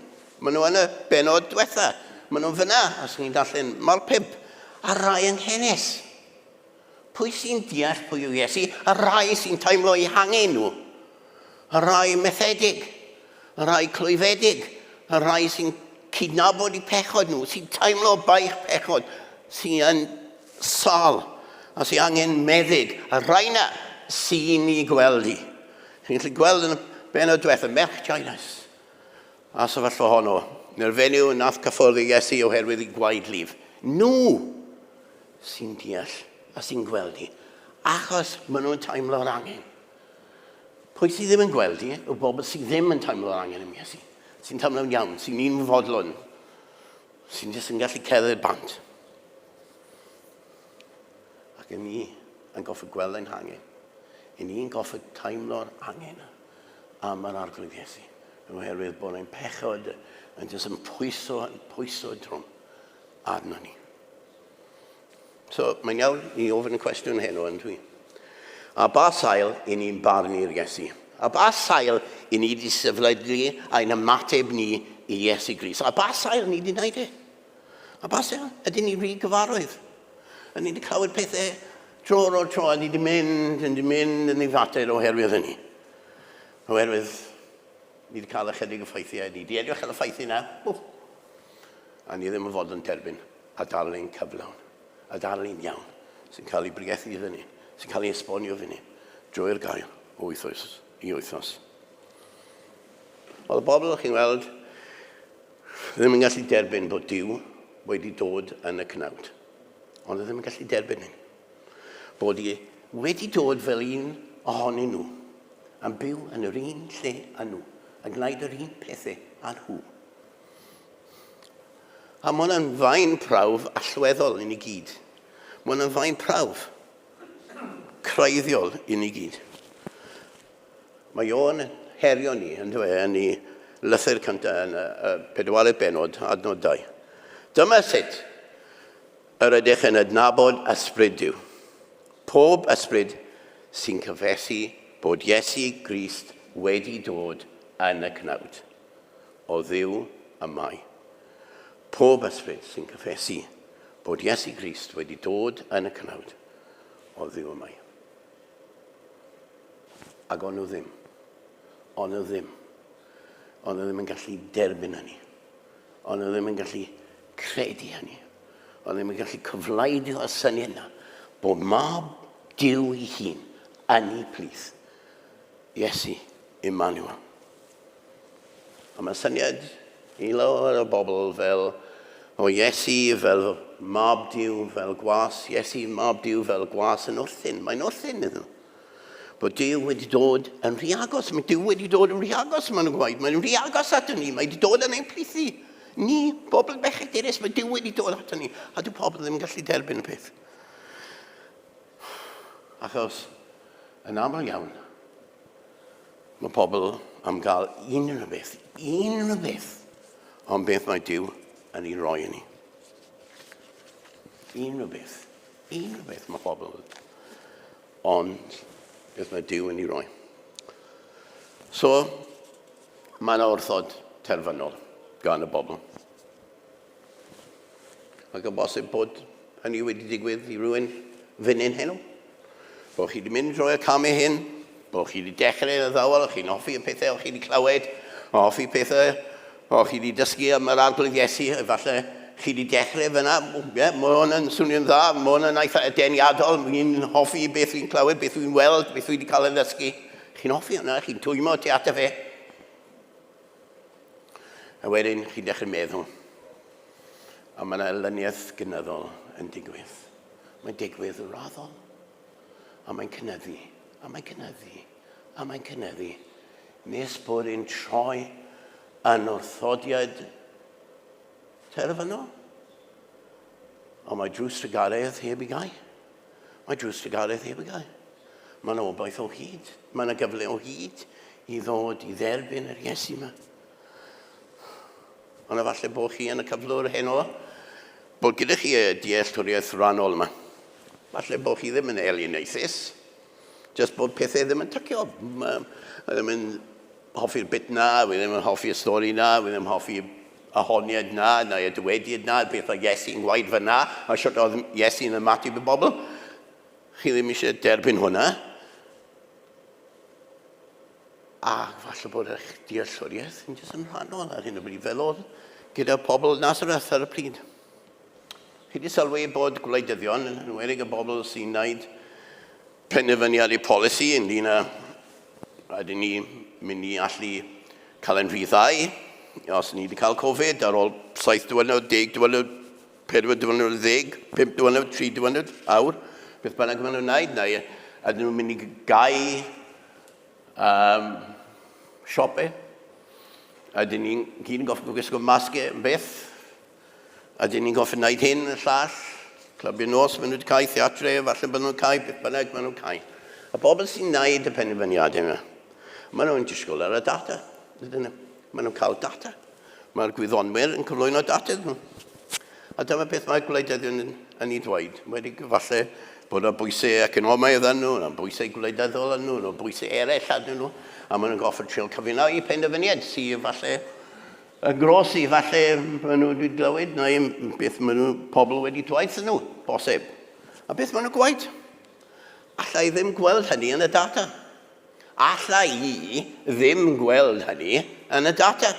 Maen nhw yn y benod diwetha. Maen nhw'n fyna, os ni'n darllen Marc 5, a rai yng Nghenes. Pwy sy'n deall pwy yw Iesu? Y rhai sy'n teimlo eu hangen nhw. Y rhai methedig. Y rhai clwyfedig. Y rhai sy'n cydnabod eu pechod nhw, sy'n teimlo baich pechod, sy'n sâl a sy'n angen meddyg. Y rhai na sy'n ei gweld i. Chi'n gallu gweld yn y benod diwethaf, merch Jairus. A sefyllfa honno, neu'r fenyw nath cyffwrdd i Iesu oherwydd ei gwaedlif. Nhw sy'n deall a sy'n gweld hi, achos maen nhw'n teimlo'r angen. Pwy sydd ddim yn gweld hi yw bobl sydd ddim yn teimlo'r angen am Iesu, sy'n teimlo'n iawn, sy'n un fodlon, sy'n jyst yn gallu cerdded bant. Ac yn ni yn goffa gweld ein hangen. Yn ni'n goffa teimlo'r angen am yr Arglwydd Iesu. Oherwydd bod ein pechod yn jyst yn pwyso, yn pwyso drwm arno ni. So, mae'n iawn i ofyn y cwestiwn heno yn dwi. A ba sail i ni'n barnu'r Iesu? A ba sail i ni wedi sefydlu ein ymateb ni i Iesu Grist? A ba sail ni wedi gwneud e? A ba sail ydyn ni rhy gyfarwydd? A ni wedi clywed pethau tro ar ôl tro a ni wedi mynd, yn wedi mynd yn ei fater oherwydd hynny. Oherwydd ni wedi cael ychydig o ffeithiau, ni wedi edrych ar y ffeithiau yna, a ni ddim yn fod yn derbyn a darlun cyflawn, a darlun iawn, sy'n cael ei bregethu iddyn ni, sy'n cael ei esbonio fyny, drwy'r gair o wythnos i wythnos. Wel, y bobl, chi'n weld, ddim yn gallu derbyn bod Duw wedi dod yn y cnawd. Ond ddim yn gallu derbyn hyn. Bod i wedi dod fel un ohonyn nhw, yn byw yn yr un lle â nhw, yn gwneud yr un pethau â nhw. A mae hwnna'n faen prawf allweddol i ni gyd. Mae hwnna'n faen prawf creiddiol i ni gyd. Mae Ioan yn herio ni, yn dweud, yn ei lythyr cyntaf yn y, y pedwaredd benod, adnod 2. Dyma sut yr ydych yn adnabod ysbryd Duw. Pob ysbryd sy'n cyfesu bod Iesu Grist wedi dod yn y cnawd. O Dduw y mae. Pob ysbryd sy'n cyffesu bod Iesu Grist wedi dod yn y cnawd, o Dduw y mae. Ac o'n nhw ddim. O'n nhw ddim. O'n nhw ddim yn gallu derbyn hynny. O'n nhw ddim yn gallu credu hynny. O'n ddim yn gallu cyflaidio y syniad yna bod mab Duw ei hun yn ei plith. Iesu, Emmanuel. A mae syniad i lawer o bobl fel o Iesu fel mab Duw, fel gwas, Iesu mab Duw fel gwas yn wrthyn. Mae'n wrthyn iddyn nhw. Bod Duw wedi dod yn rhy agos. Mae Duw wedi dod yn rhy agos, maen nhw'n gwaed. Mae'n rhy agos ato ni. Mae wedi dod yn ein plith ni. Ni, bobl bechadurus, mae Duw wedi dod ato ni. A dyw pobl ddim yn gallu derbyn y peth. Achos, yn aml iawn, mae pobl am gael unrhyw beth, unrhyw beth, ond beth mae Duw yn ei roi i ni. Unrhyw beth, unrhyw beth mae pobl Ond, beth mae Duw yn ei roi. So, mae yna wrthod terfynol gan y bobl. Ac yn bosib bod hynny wedi digwydd i rywun fan hyn heno. Bod chi wedi mynd drwy y camau hyn, bod chi wedi dechrau yn y ddawel, chi'n hoffi y pethau o'ch chi wedi clywed, hoffi pethau O, chi wedi dysgu am yr Arglwydd Iesu, efallai chi wedi dechrau fyna, ie, yeah, mae hwn yn swnio'n dda, mae hwn yn eitha deniadol, fi'n hoffi beth fi'n clywed, beth fi'n weld, beth fi wedi cael ei ddysgu. Chi'n hoffi hwnna, chi'n twymo tu ato fe. A wedyn chi'n dechrau meddwl. A mae yna elyniaeth gynyddol yn digwydd. Mae'n digwydd yn raddol. A mae'n cynyddu, a mae'n cynyddu, a mae'n cynyddu, nes bod e'n troi yn wrthodiad terfynol. Ond mae drws trugaredd heb i gau. Mae drws trugaredd heb i gau. Mae yna obaith o hyd. Mae yna gyfle o hyd i ddod i dderbyn yr Iesu yma. Ond efallai bod chi yn y cyflwr heno, bod gyda chi y dealltwriaeth rannol yma. Falle bod chi ddim yn alienaethus, jyst bod pethau ddim yn tycio. Mae ddim yn hoffi'r bit na, fi ddim yn hoffi'r stori na, fi ddim yn hoffi y honiad na, neu y dywediad na, beth oedd Iesu'n gwaed fyna, a sut oedd Iesu'n ymateb i bobl. Chi ddim eisiau derbyn hwnna. A falle bod eich dealltwriaeth yn jyst yn rhannol ar hyn o bryd, fel oedd gyda pobl Nazareth ar y pryd. Chi wedi sylwi bod gwleidyddion, yn enwedig y bobl sy'n wneud penderfyniad eu polisi ynglyn â ydyn ni mynd i allu cael ein rhyddhau os ni wedi cael Covid ar ôl 7 diwrnod, 10 diwrnod, 4 diwrnod, 10, 5 diwrnod, 3 diwrnod, awr, beth bynnag maen nhw'n wneud, neu ydyn nhw'n mynd i gau siope, ydyn ni'n gyd yn goffi gwisgo masgau yn byth, Ydyn ni'n goffi wneud hyn, y llall, clybiau nos, maen nhw wedi cau, theatre, falle bod nhw'n cau, beth bynnag maen nhw'n cau. Y bobl sy'n wneud y penderfyniadau yma, maen nhw'n disgwyl ar y data. Ydyn nhw. Maen nhw'n cael data. Mae'r gwyddonwyr yn cyflwyno data iddyn nhw. A dyma beth mae gwleidyddion yn, yn ei ddweud. Wedi falle bod yna bwysau economaidd yn nhw, yna bwysau gwleidyddol yn nhw, yna bwysau eraill arnyn nhw, a maen nhw'n goffa trio cyfuno eu penderfyniad sydd falle Y gros i falle maen nhw wedi glywed neu beth maen nhw, pobl wedi dweud wrthyn nhw, bosib. A beth maen nhw'n gweud? Alla i ddim gweld hynny yn y data. Alla i ddim gweld hynny yn y data.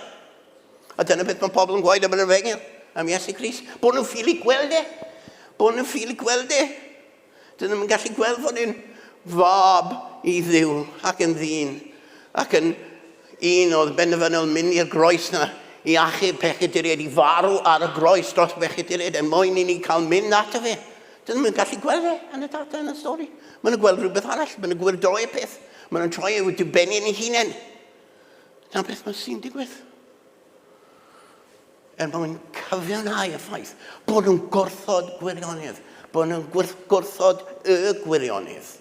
A dyna beth mae pobl yn gweud am yr efengyl, am Iesu Grist. Bod nhw'n ffili gweld e. Bod nhw'n ffili gweld e. Dyn nhw'n gallu gweld fod e'n fab i Dduw ac yn ddyn ac yn un oedd benderfynol mynd i'r groes na i achub pechaduriaid, i farw ar y groes dros bechaduriaid er mwyn i ni cael mynd ato fe. Dyn nhw'n gallu gweld e yn y data yn y stori. Maen nhw'n gweld rhywbeth arall, maen nhw'n gwyrdroi y peth, maen nhw'n troi e wedi bennu yn ei hunain. Dyna beth mae'n sy'n digwydd. Er mwyn cyfiawnhau y ffaith bod nhw'n gwrthod gwirionedd, bod nhw'n gwrthod y gwirionedd.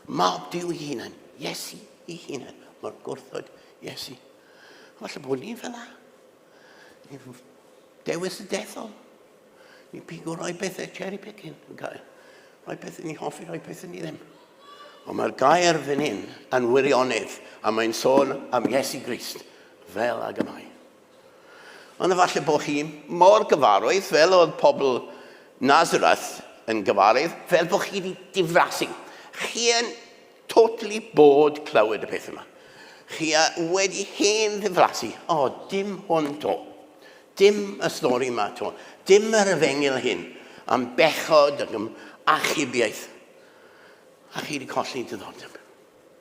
Mab Duw ei hunan, Iesu ei hunan, mae'r gwrthod Iesu. Falle bod ni'n fel la. Ni'n dewis y dethol. Ni'n pigo rhai pethau cherry picking yn cael. Rhai pethau ni'n hoffi, rhai pethau ni ddim. Ond mae'r gair fan hyn yn wirionedd, a mae'n sôn am Iesu Grist fel ag y mae. Ond efallai bod chi mor gyfarwydd fel oedd pobl Nazareth yn gyfarwydd, fel bod chi wedi diflasu. Chi yn totally bored clywed y peth yma. Chi wedi hen ddiflasu. O, oh, dim hwn to. Dim y stori yma to. Dim yr efengyl hyn am bechod ac am achubiaeth. A chi wedi colli diddordeb.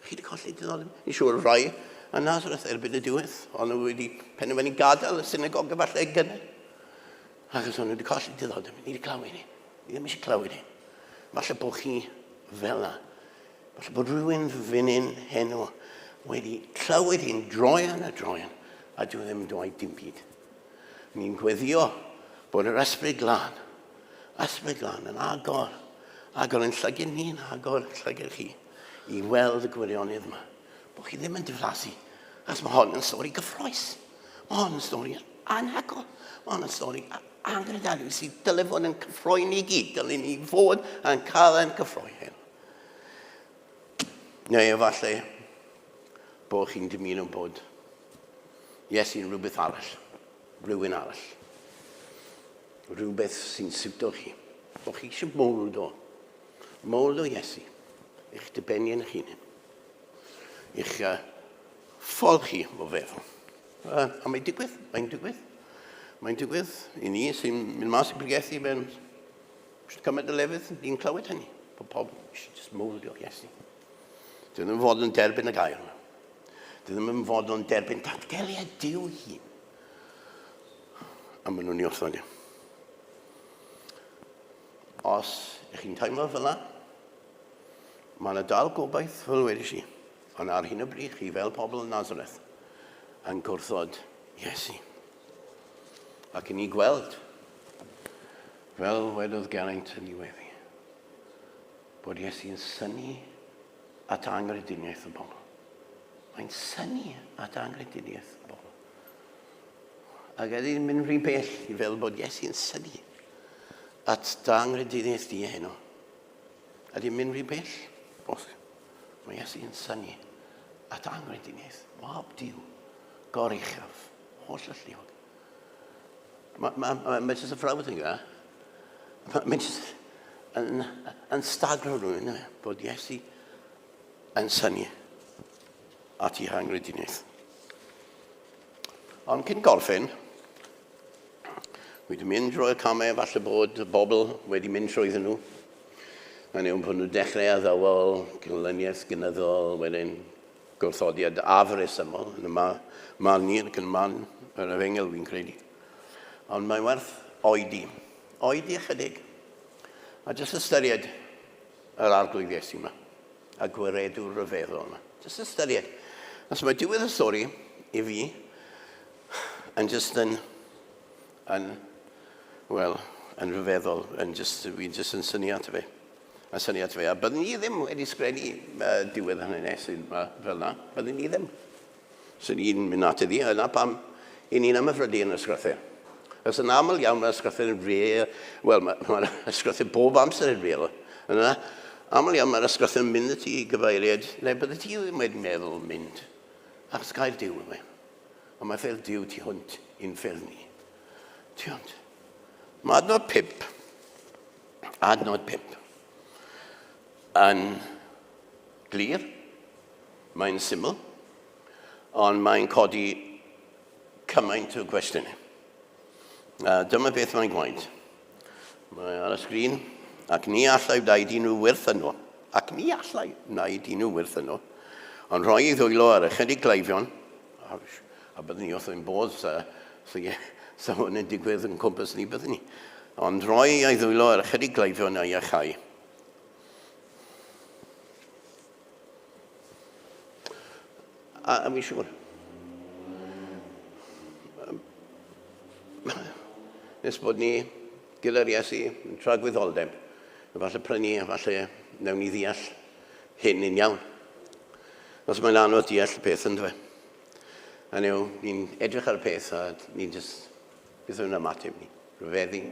Chi wedi colli diddordeb. Ni'n siŵr rhai yn Nazareth erbyn y diwedd, ond nhw wedi penderfynu gadael y synagog efallai gynnau. Achos o'n nhw wedi colli diddordeb. Ni wedi clywed ni. Ni ddim eisiau clywed ni. Falle bod chi fel yna. Falle bod rhywun fan hyn heno wedi clywed hi'n droion a droion a dwi ddim yn dweud dim byd. Ni'n gweddio bod yr Ysbryd Glân, Ysbryd Glân yn agor, agor yn llygyd ni'n agor llygyd chi i weld y gwirionedd yma. Bod chi ddim yn diflasu. Achos mae hon yn stori gyffroes. Mae hon yn stori anhygoel. Mae hon yn stori angredadwy sydd dyle fod yn cyffroi ni gyd. Dyle ni fod yn cael yn cyffroi hyn. Neu efallai bod chi'n dymuno bod Iesu'n rhywbeth arall, rhywun arall. Rhywbeth sy'n siwto chi. Bod chi eisiau mowldo. Mowldo Iesu. Eich dibenion eich hunain. Eich ffordd chi o feddwl. A mae'n digwydd, mae'n digwydd. Mae'n digwydd i ni sy'n mynd mas i bregethu mewn cymaint o lefydd, ni'n clywed hynny. Bod pobl eisiau just mowldio Iesu. Dyn nhw'n fod yn derbyn y gair yma. Dyn nhw'n fod yn derbyn datgeliad Duw hun. A maen nhw'n i wrthod e. Os ych chi'n teimlo fel yna, mae yna dal gobaith, fel wedys i. Ond ar hyn o bryd, chi fel pobl yn Nazareth, yn gwrthod Iesu. Ac i ni gweld, fel wedodd Geraint yn ei weddi, bod Iesu'n synnu at angrediniaeth y bobl. Mae'n synnu at angrediniaeth y bobl. Ac ydy'n mynd rhy bell i fel bod Iesu'n synnu at dy angrediniaeth di heno. Ydy'n mynd rhy bell? Bos. Mae Iesu'n synnu at angrediniaeth. Mab Duw, goruchaf, holl alluog. Mae ma, ma, ma jyst y frawd yn gyda. Mae'n jyst yn, yn stagro rhywun, e, bod Iesu yn synnu at ei hangrediniaeth. Ond cyn gorffen, wedi mynd drwy'r camau falle bod y bobl wedi mynd trwyddyn nhw. Mae'n iawn bod nhw'n dechrau addawol, gelyniaeth gynyddol, wedyn gwrthodiad afresymol yn y marn ni ac yn y marn yr efengyl fi'n credu. Ond mae'n werth oedi. Oedi ychydig. A jyst ystyried yr arglwydd Iesu yma. A gwiredwr rhyfeddol yma. Jyst ystyried. Os mae diwedd y stori i fi yn jyst yn, yn wel, yn rhyfeddol, yn jyst, fi jyst yn syniad fe. A syniad fe. A byddwn ni ddim wedi sgrennu uh, diwedd hynny nes yma fel yna. Byddwn ni ddim. Sy'n ni'n mynd at iddi, yna pam i ni'n ymhyfrydu yn y ysgrythur. Os yn aml iawn mae'r ysgrythur yn real, wel mae'r ma ysgrythur bob amser yn real. Yna, aml iawn mae'r ysgrythur yn mynd ti i gyfeiriad le bydde ti ddim wedi meddwl mynd. Achos gair Duw yw e. Ond mae ffyrdd Duw tu hwnt i'n ffyrdd ni. Tu hwnt. Mae adnod 5, adnod 5, yn glir, mae'n syml, ond mae'n codi cymaint o gwestiynau. A dyma beth mae'n gwaed. Mae ar y sgrin, ac ni allai wneud unrhyw wyrth yno. Ac ni allai wneud unrhyw wyrth yno. Ond rhoi ei ddwylo ar ychydig gleifion, a, a byddwn ni wrth ein bodd sa, sa, sa hwn yn digwydd yn cwmpas ni, byddwn ni. Ond rhoi ei ddwylo ar ychydig gleifion a'i iachau. A, a fi'n siŵr. Nes bod ni gyda'r Iesu yn tragwyddoldeb, efallai prynu, efallai newn ni ddeall hyn yn iawn. Os mae'n anodd deall y peth yn dwe. A new, ni'n edrych ar y peth a ni'n just, beth yw'n ymateb ni? Rhyfeddu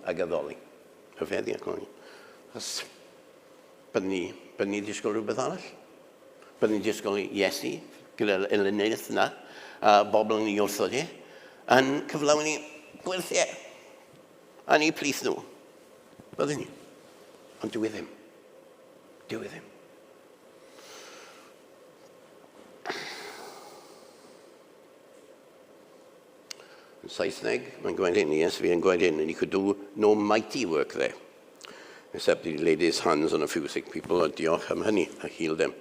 ac addoli. Rhyfeddu ac addoli. Os byddwn ni, Byddwn ni'n disgwyl rhywbeth arall. Byddwn ni'n disgwyl i Iesu, gyda'r elyniaeth yna, a bobl yn ei wrthod e, yn cyflawni gwyrthiau yn eu plith nhw. Byddwn ni. Ond dyw e ddim. Dyw e ddim. Yn Saesneg, mae'n gweud hyn, yes, fi yn gweud hyn, and he could do no mighty work there, except he laid his hands on a few sick people, a diolch am hynny, a healed them.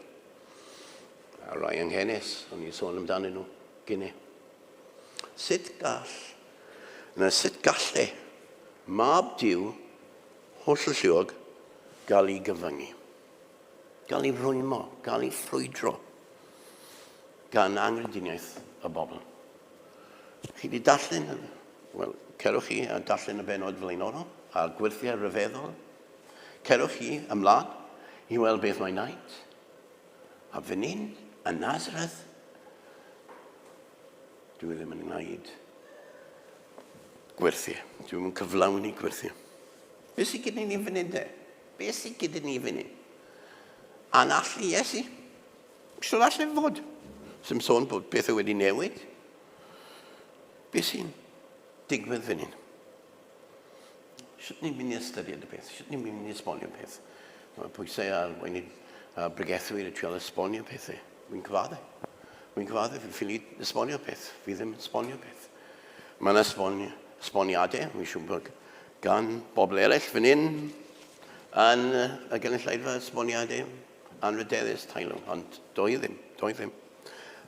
A rai anghenus, o'n i'n sôn amdanyn nhw, gynne. Sut gall, na sut galle, mab Duw, holl alluog, gael ei gyfyngu, gael ei rwymo, gael ei ffrwydro gan anghrediniaeth y bobl. Chi wedi darllen, wel, cerwch chi a darllen y benod flaenorol a'r gwyrthiau rhyfeddol. Cerwch chi ymlaen i weld beth mae'n wneud. A fan hyn, yn Nazareth, dwi ddim yn gwneud gwyrthiau. Dwi ddim yn cyflawni gwyrthiau. Beth sydd gyda ni fan hyn de? Beth sydd gyda ni fan hyn? Anallu Iesu. Sut all e fod? Sym sôn bod pethau wedi newid. Beth sy'n digwydd fan hyn? Sut ni'n mynd i ystyried y peth? Sut ni'n mynd i esbonio peth? Mae pwysau ar weinid a bregethwyr i trial esbonio pethau. Wy'n cyfadde. Wy'n cyfadde, fi'n ffili esbonio peth. Fi ddim yn esbonio peth. Mae yna esbonio, esboniadau, wy'n siŵr bod gan bobl eraill fan hyn yn y gynulleidfa esboniadau anrhydeddus teilwng, ond doi ddim, doi ddim.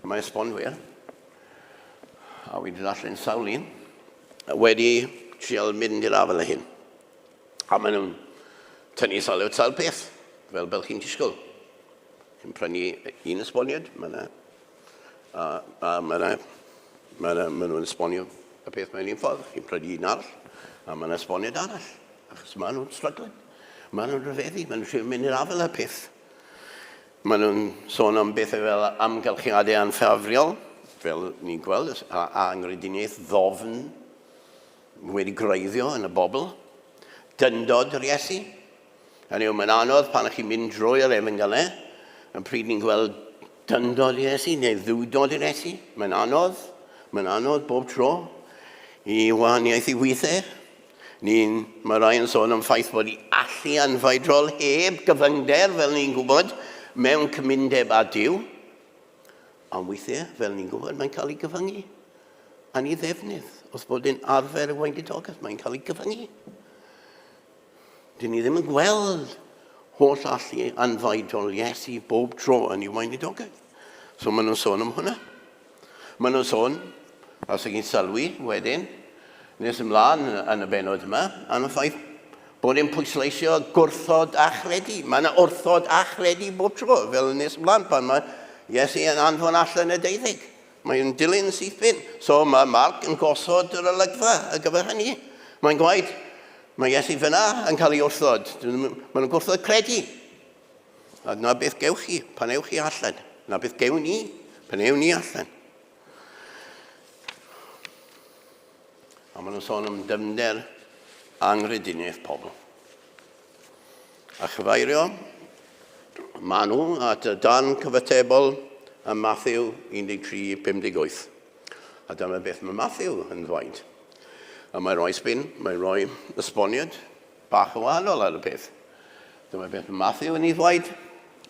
Mae esbonwyr, a wedi darllen sawl un, wedi trial mynd i'r afael â hyn. A maen nhw'n tynnu sylw at sawl peth, fel fel chi'n disgwyl. Chi'n prynu un esboniad, mae yna, a, a mae yna, mae yna, maen nhw'n esbonio y peth mewn un ffordd. Chi'n prynu un arall, a mae yna esboniad arall. Achos maen nhw'n stryglo. Maen nhw'n rhyfeddu, maen nhw'n trio mynd i'r afael â'r peth. Maen nhw'n sôn am bethau fel amgylchiadau anffafriol, fel ni'n gweld, a anghrediniaeth ddofn wedi gwreiddio yn y bobl. Dyndod yr Iesu. Hynny yw, mae'n anodd pan ych chi'n mynd drwy'r efengylau, yn pryd ni'n gweld dyndod Iesu neu dduwdod yr Iesu. Mae'n anodd, mae'n anodd bob tro i wahaniaethu weithiau. Ni'n, mae rai yn sôn am ffaith bod i allu anfeidrol heb gyfyngder, fel ni'n gwybod, mewn cymundeb â Duw. Ond weithiau, fel ni'n gwybod, mae'n cael ei gyfyngu. Yn ei ddefnydd, wrth bod yn arfer y weinidogaeth, mae'n cael ei gyfyngu. Dyn ni ddim yn gweld holl allu anfeidrol Iesu bob tro yn ei weinidogaeth. So maen nhw'n sôn am hwnna. Maen nhw'n sôn, os ydych chi'n sylwi wedyn, nes ymlaen yn y benod yma, am y ffaith bod e'n pwysleisio gwrthod a chredu. Mae yna wrthod a chredu bob tro, fel nes ymlaen pan mae Iesu yn anfon allan y deuddeg. Mae'n dilyn syth bin. So mae Mark yn gosod yr olygfa ar gyfer hynny. Mae'n gwaed, mae Iesu fyna yn cael ei wrthod. Maen nhw'n gwrthod credu. A na beth gewch chi pan ewch chi allan. Na beth gewn ni pan ewn ni allan. A maen nhw'n sôn am dyfnder anghrediniaeth pobl. A chyfeirio, maen nhw at y dan cyfatebol ym Matthew 13:58. A dyma beth mae Matthew yn ddweud. A mae rhoi spin, mae rhoi esboniad bach yn wahanol ar y peth. Dyma beth mae Matthew yn ei ddweud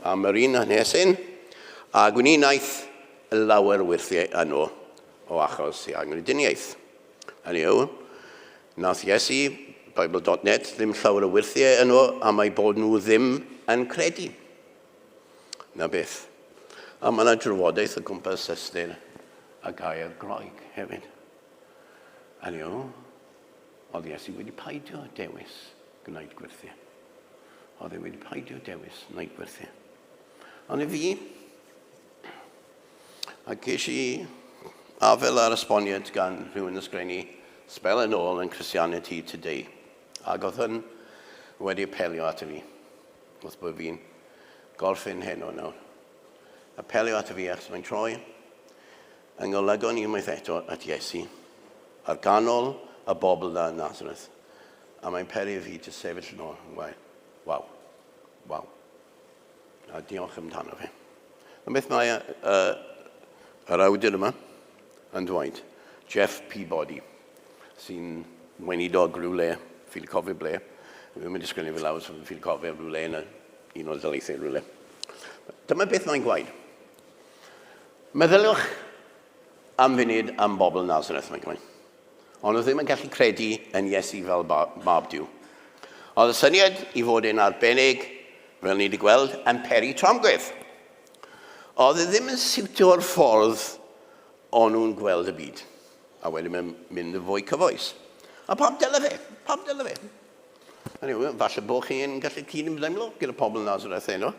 am yr un hanesyn, a gwni wnaeth lawer wyrthiau yno o achos ei anghrediniaeth. Hynny yw, nath Iesu, Bible.net, ddim llawer o wyrthiau yno am eu bod nhw ddim yn credu. Na beth. A mae yna drafodaeth o gwmpas ystyr y gair Groeg hefyd. Hynny yw, oedd Iesu wedi paidio dewis gwneud gwyrthiau. Oedd e wedi paidio dewis gwneud gwyrthiau. Ond i fi, a ges i afel ar esboniad gan rhywun ysgrifennu sbel yn ôl yn Christianity Today. Ac oedd hyn wedi apelio ato fi, wrth bod fi'n gorffen heno nawr. Apelio ato fi achos mae'n troi yng ngolygon unwaith eto at Iesu, ar ganol y bobl na yn Nazareth. A mae'n peri i fi jyst sefyll yn ôl. Waw, waw. A diolch amdano fe. A beth mae yr awdur yma yn dweud, Jeff Peabody, sy'n weinidog rhywle, ffili cofio ble, fi'n mynd i sgwennu fe lawr, so ffili cofio rhywle yn un o'r daleithiau rhywle. Dyma beth mae'n gwaed. Meddyliwch am funud am bobl Nazareth, mae'n gwaed. Ond oedd ddim yn gallu credu yn Iesu fel mab Duw. Oedd y syniad i fod yn arbennig, fel ni wedi gweld, yn peri tramgwydd. Oedd e ddim yn siwtio'r ffordd o'n nhw'n gweld y byd. A wedyn mae'n mynd yn fwy cyfoes. A pam dyle fe? Pam dyle fe? Anyway, falle bod chi'n gallu cyd-ymdeimlo gyda pobl Nazareth heno.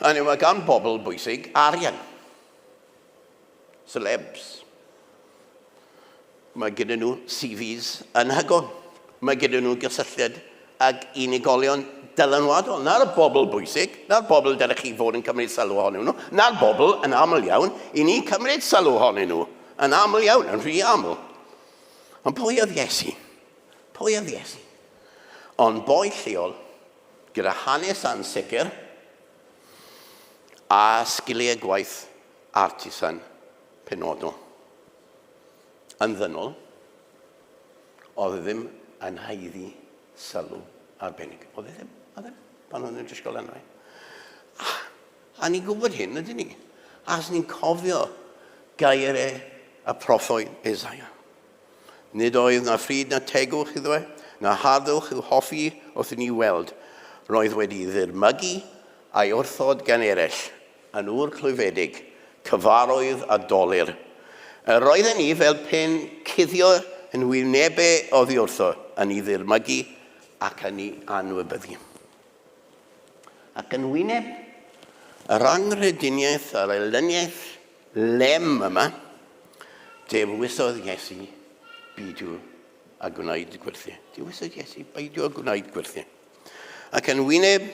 Anyway, mae gan bobl bwysig arian. Celebs. Mae gyda nhw CVs anhygoel. Mae gyda nhw gysylltiad ag unigolion dylanwadol. Na'r bobl bwysig, na'r bobl dylech chi fod yn cymryd sylw ohonyn nhw, na'r bobl yn aml iawn i ni cymryd sylw ohonyn nhw. Yn aml iawn, yn rhy aml. Ond pwy oedd Iesu? Pwy oedd Iesu? Ond boi lleol, gyda hanes ansicr, a sgiliau gwaith artisan penodol. Yn ddynol, oedd e ddim yn haeddu sylw arbennig. Oedd e ddim, oedd e ddim, pan oedd nhw'n disgwyl arno fe. A, a ni'n gwybod hyn, ydyn ni? A os ni'n cofio gairau y proffwyd Isaiah. Nid oedd na phryd na tegwch iddo e, na harddwch i'w hoffi wrth i ni weld. Roedd wedi ddirmygu a'i wrthod gan eraill, yn ŵr clwyfedig, cyfarwydd a dolur. Yr oedden ni fel pe'n cuddio yn wynebau oddi wrtho, yn ei ddirmygu ac yn ei anwybyddu. Ac yn wyneb yr anghrediniaeth a'r elyniaeth lem yma, dewisodd Iesu beidio â gwneud gwyrthiau. Dewisodd Iesu beidio â gwneud gwyrthiau. Ac yn wyneb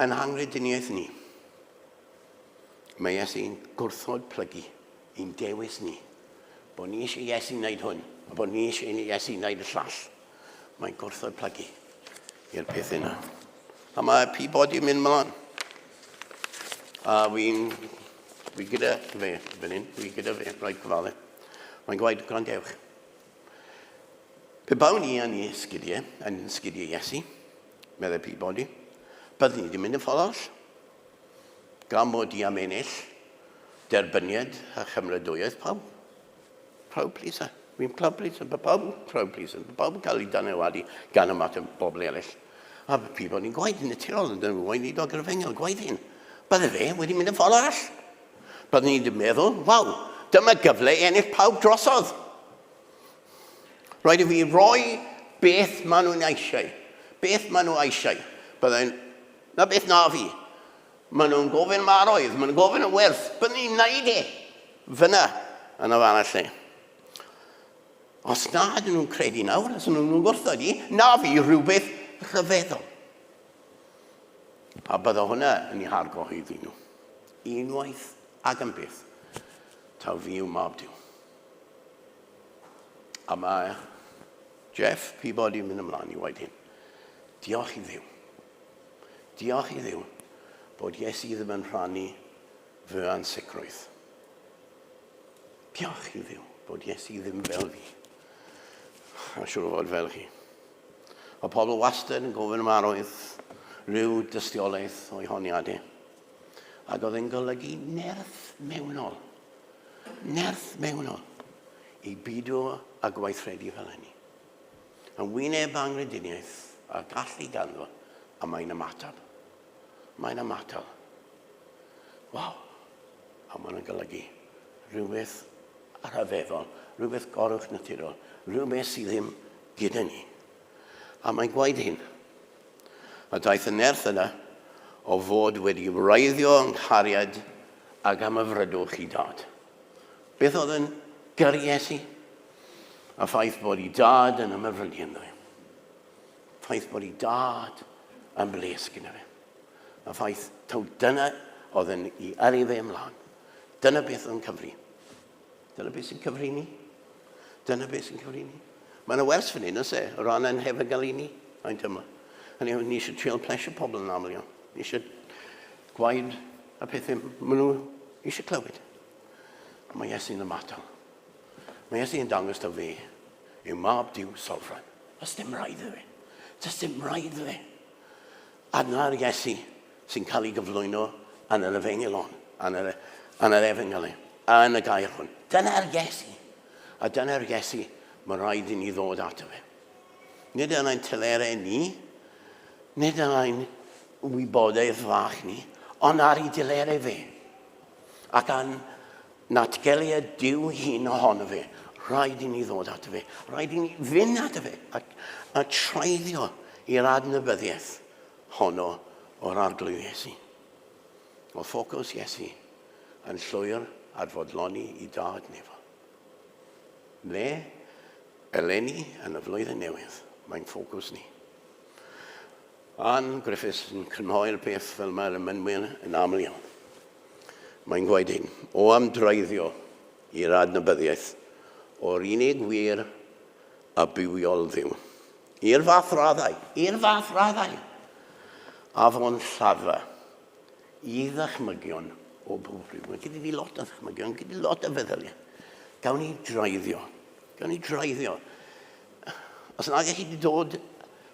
yn anghrediniaeth ni, mae Iesu'n gwrthod plygu i'n dewis ni. Bod ni eisiau Iesu wneud hwn, a bod ni eisiau Iesu wneud y llall. Mae'n gwrthod plygu i'r peth yna. A mae Peabody yn mynd mlaen. A fi'n... Fi gyda fe fan hyn, fi gyda fe, rhaid cyfalu. Mae'n gwaed, gwrandewch. Pe bawn i yn ei sgidiau, yn sgidiau Iesu, meddai Peabody, byddwn i wedi mynd yn ffordd arall. Gan mod i am ennill derbyniad a chymrydwyaeth pawb. Crowd pleaser. Fi'n crowd pleaser. Mae pawb yn crowd pleaser. Mae pawb yn cael ei danewadu gan ymateb bobl eraill. A mae people ni'n gwaith yn naturiol yn dyn weinidog yr efengyl, gwaith hyn. Bydde fe wedi mynd yn ffordd arall. Byddwn ni wedi meddwl, waw, dyma gyfle i ennill pawb drosodd. Rhaid i fi roi beth maen nhw'n eisiau. Beth maen nhw eisiau. Byddai'n, na beth na fi. Maen nhw'n gofyn am aroedd, maen nhw'n gofyn am werth. Byddwn ni'n neud e. Fyna, yn y fan lle. Os na ydyn nhw'n credu nawr, os ydyn nhw'n gwrthod i, na fi rhywbeth rhyfeddol. A bydde hwnna yn ei hargyhoeddi nhw. Unwaith ac am byth, taw fi yw mab Duw. A mae Jeff Peabody yn mynd ymlaen i waed hyn. Diolch i Dduw. Diolch i Dduw bod Iesu ddim yn rhannu fy ansicrwydd. Diolch i Dduw bod Iesu ddim fel fi. A siŵr o fod fel chi. Mae pobl wastad yn gofyn am arwydd rhyw dystiolaeth o'i honiadau. Ac oedd e'n golygu nerth mewnol. Nerth mewnol i beidio â gweithredu fel hynny. Yn wyneb anghrediniaeth a gallu ganddo, a mae'n ymateb. Mae'n ymatal. Waw! A mae'n golygu rhywbeth rhyfeddol, rhywbeth goruwch naturiol, rhywbeth sydd ddim gyda ni. A mae'n gwaed hyn. A daeth y nerth yna o fod wedi wreiddio yng nghariad ag amyfrydwch i dad. Beth oedd yn gyrru Iesu? Y ffaith bod i dad yn ymhyfrydu ynddo. Ffaith bod ei dad yn bles gyda fe. Y ffaith taw dyna oedd yn i yrru fe ymlaen. Dyna beth oedd yn cyfri. Dyna beth sy'n cyfri ni. Dyna beth sy'n cyfri ni. Mae yna wers fan hyn, oes e, o ran ein hefengylu ni. Mae'n teimlo. Hynny yw, ni eisiau trial plesio pobl yn aml iawn. Ni eisiau gwaed y pethau maen nhw eisiau clywed. A mae Iesu'n ymatal. Mae Iesu'n dangos taw fe yw mab Duw sofran. Does dim rhaid iddo fe. Does dim rhaid iddo fe. A dyna'r Iesu sy'n cael ei gyflwyno yn yr efengyl hon, yn yr, yn yr efengyl, yn y gair hwn. Dyna'r Iesu. A dyna'r Iesu mae rhaid i ni ddod ato fe. Nid yn ein telerau ni, nid yn ein wybodaeth fach ni, ond ar ei delerau fe. Ac yn natgeliad Duw hun ohono fe, rhaid i ni ddod ato fe. Rhaid i ni fynd ato fe a, a treiddio i'r adnabyddiaeth honno o'r Arglwydd Iesu. O ffocws Iesu yn llwyr ar fodloni i dad nefol. Le, eleni yn y flwyddyn newydd, mae'n ffocws ni. Ann Griffiths yn crynhoi'r peth fel mae'r emynwyr yn aml iawn. Mae'n gwaed hyn, o am dreiddio i'r adnabyddiaeth o'r unig wir a bywiol Dduw. I'r fath raddau, i'r fath raddau, a fo'n lladdfa i ddychmygion o bob rhyw. Mae gyda fi lot o ddychmygion, gyda lot o feddyliau. Gawn ni dreiddio, gawn ni dreiddio. Os nag ych chi wedi dod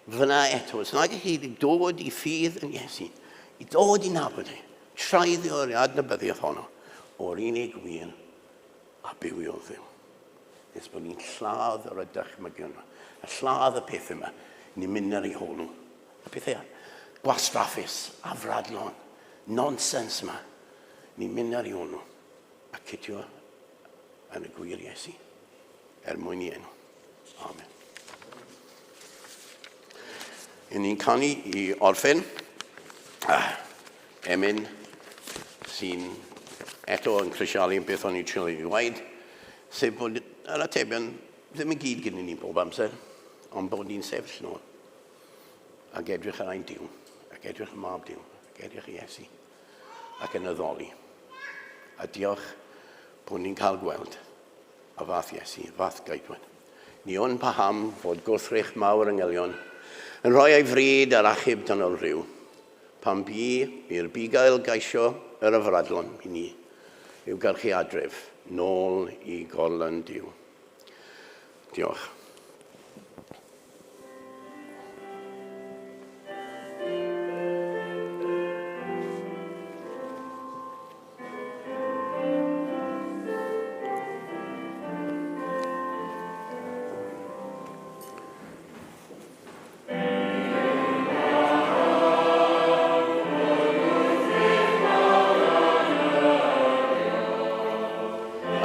fyna eto, os nag ych chi wedi dod i ffydd yn Iesu, i dod i nabod e, treiddio yr adnabyddiaeth honno o'r unig wir a bywiol Dduw. Nes bod ni'n lladd yr dychmygion yma, a lladd y pethau yma, ni'n mynd ar ei hôl nhw. Y pethau gwastraffus, afradlon, nonsens yma, ni'n mynd ar ei hôl nhw a cytio yn y gwir Iesu, er mwyn i enw. Amen. Yn ni'n canu i orffen emyn sy'n eto yn crisialu yn beth o'n i'n trio ei ddweud, sef bod yr atebion ddim yn gyd gyda ni bob amser, ond bod ni'n sefyll nôl ac edrych ar ein Duw, ac edrych ar mab Duw, ac edrych i Iesu, ac yn addoli. A diolch bod ni'n cael gweld y fath Iesu, y fath gaedwyn. Ni wn paham fod gwrthrych mawr angylion yn rhoi ei fryd ar achub dynol rhyw, pan bu i'r bugail geisio yr afradlon i ni i'w gyrchu adref, nôl i gorlan Duw. Diolch.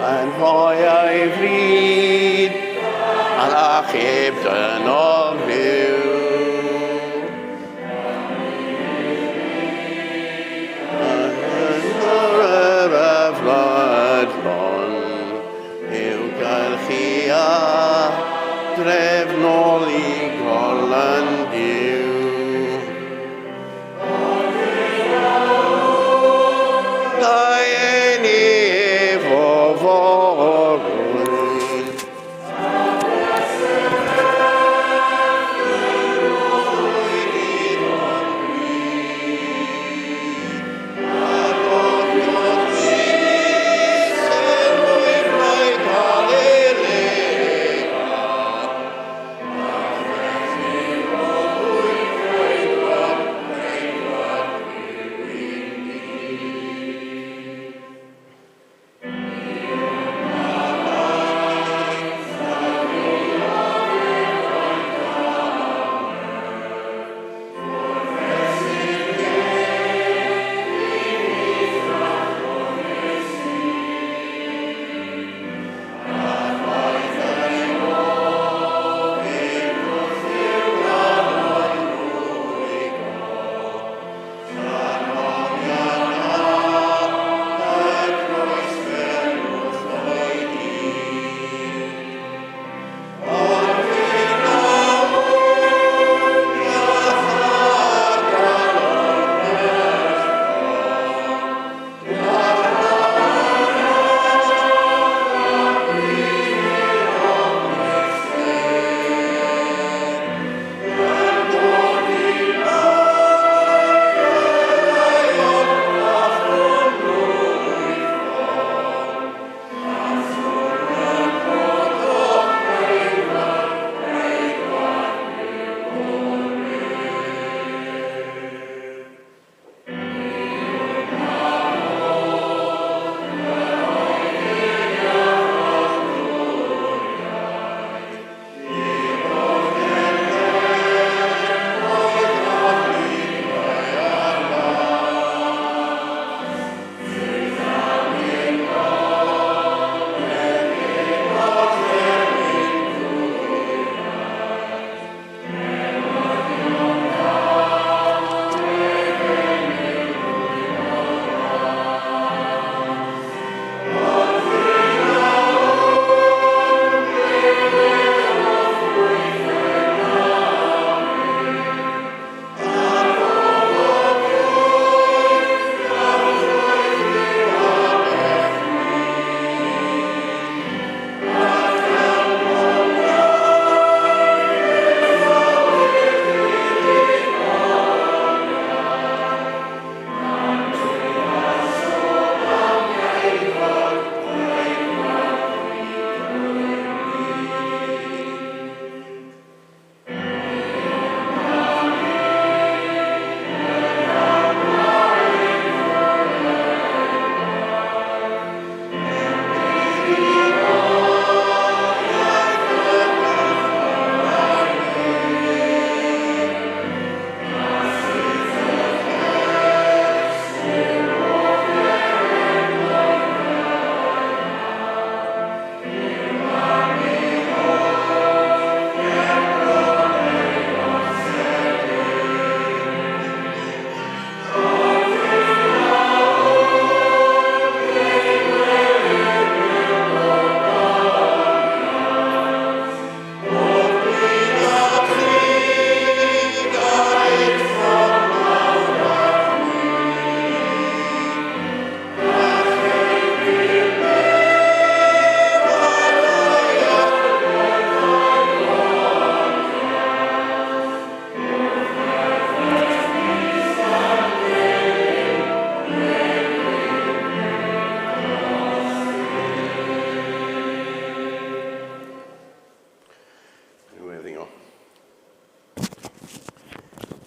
Yn rhoi ei fryd ar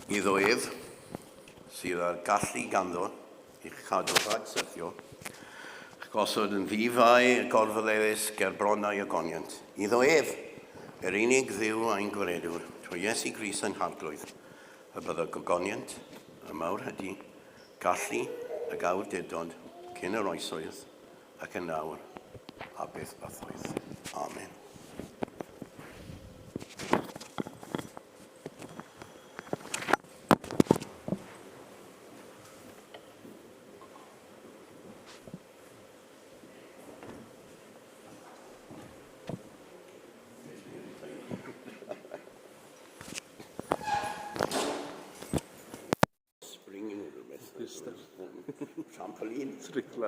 Iddo ef, sydd â'r gallu ganddo i'ch cadw rhag syrthio, a'ch gosod yn ddifai a gorfoleddus ger bronnau y goniant. Iddo ef, yr unig Dduw a'n Gwaredwr, trwy Iesu Grist ein Harglwydd, y byddo gogoniant, y mawrhydi, gallu ac awdurdod cyn yr oesoedd ac yn awr a byth bythoedd. Amen. Spring neu rhywbeth. Trampoline.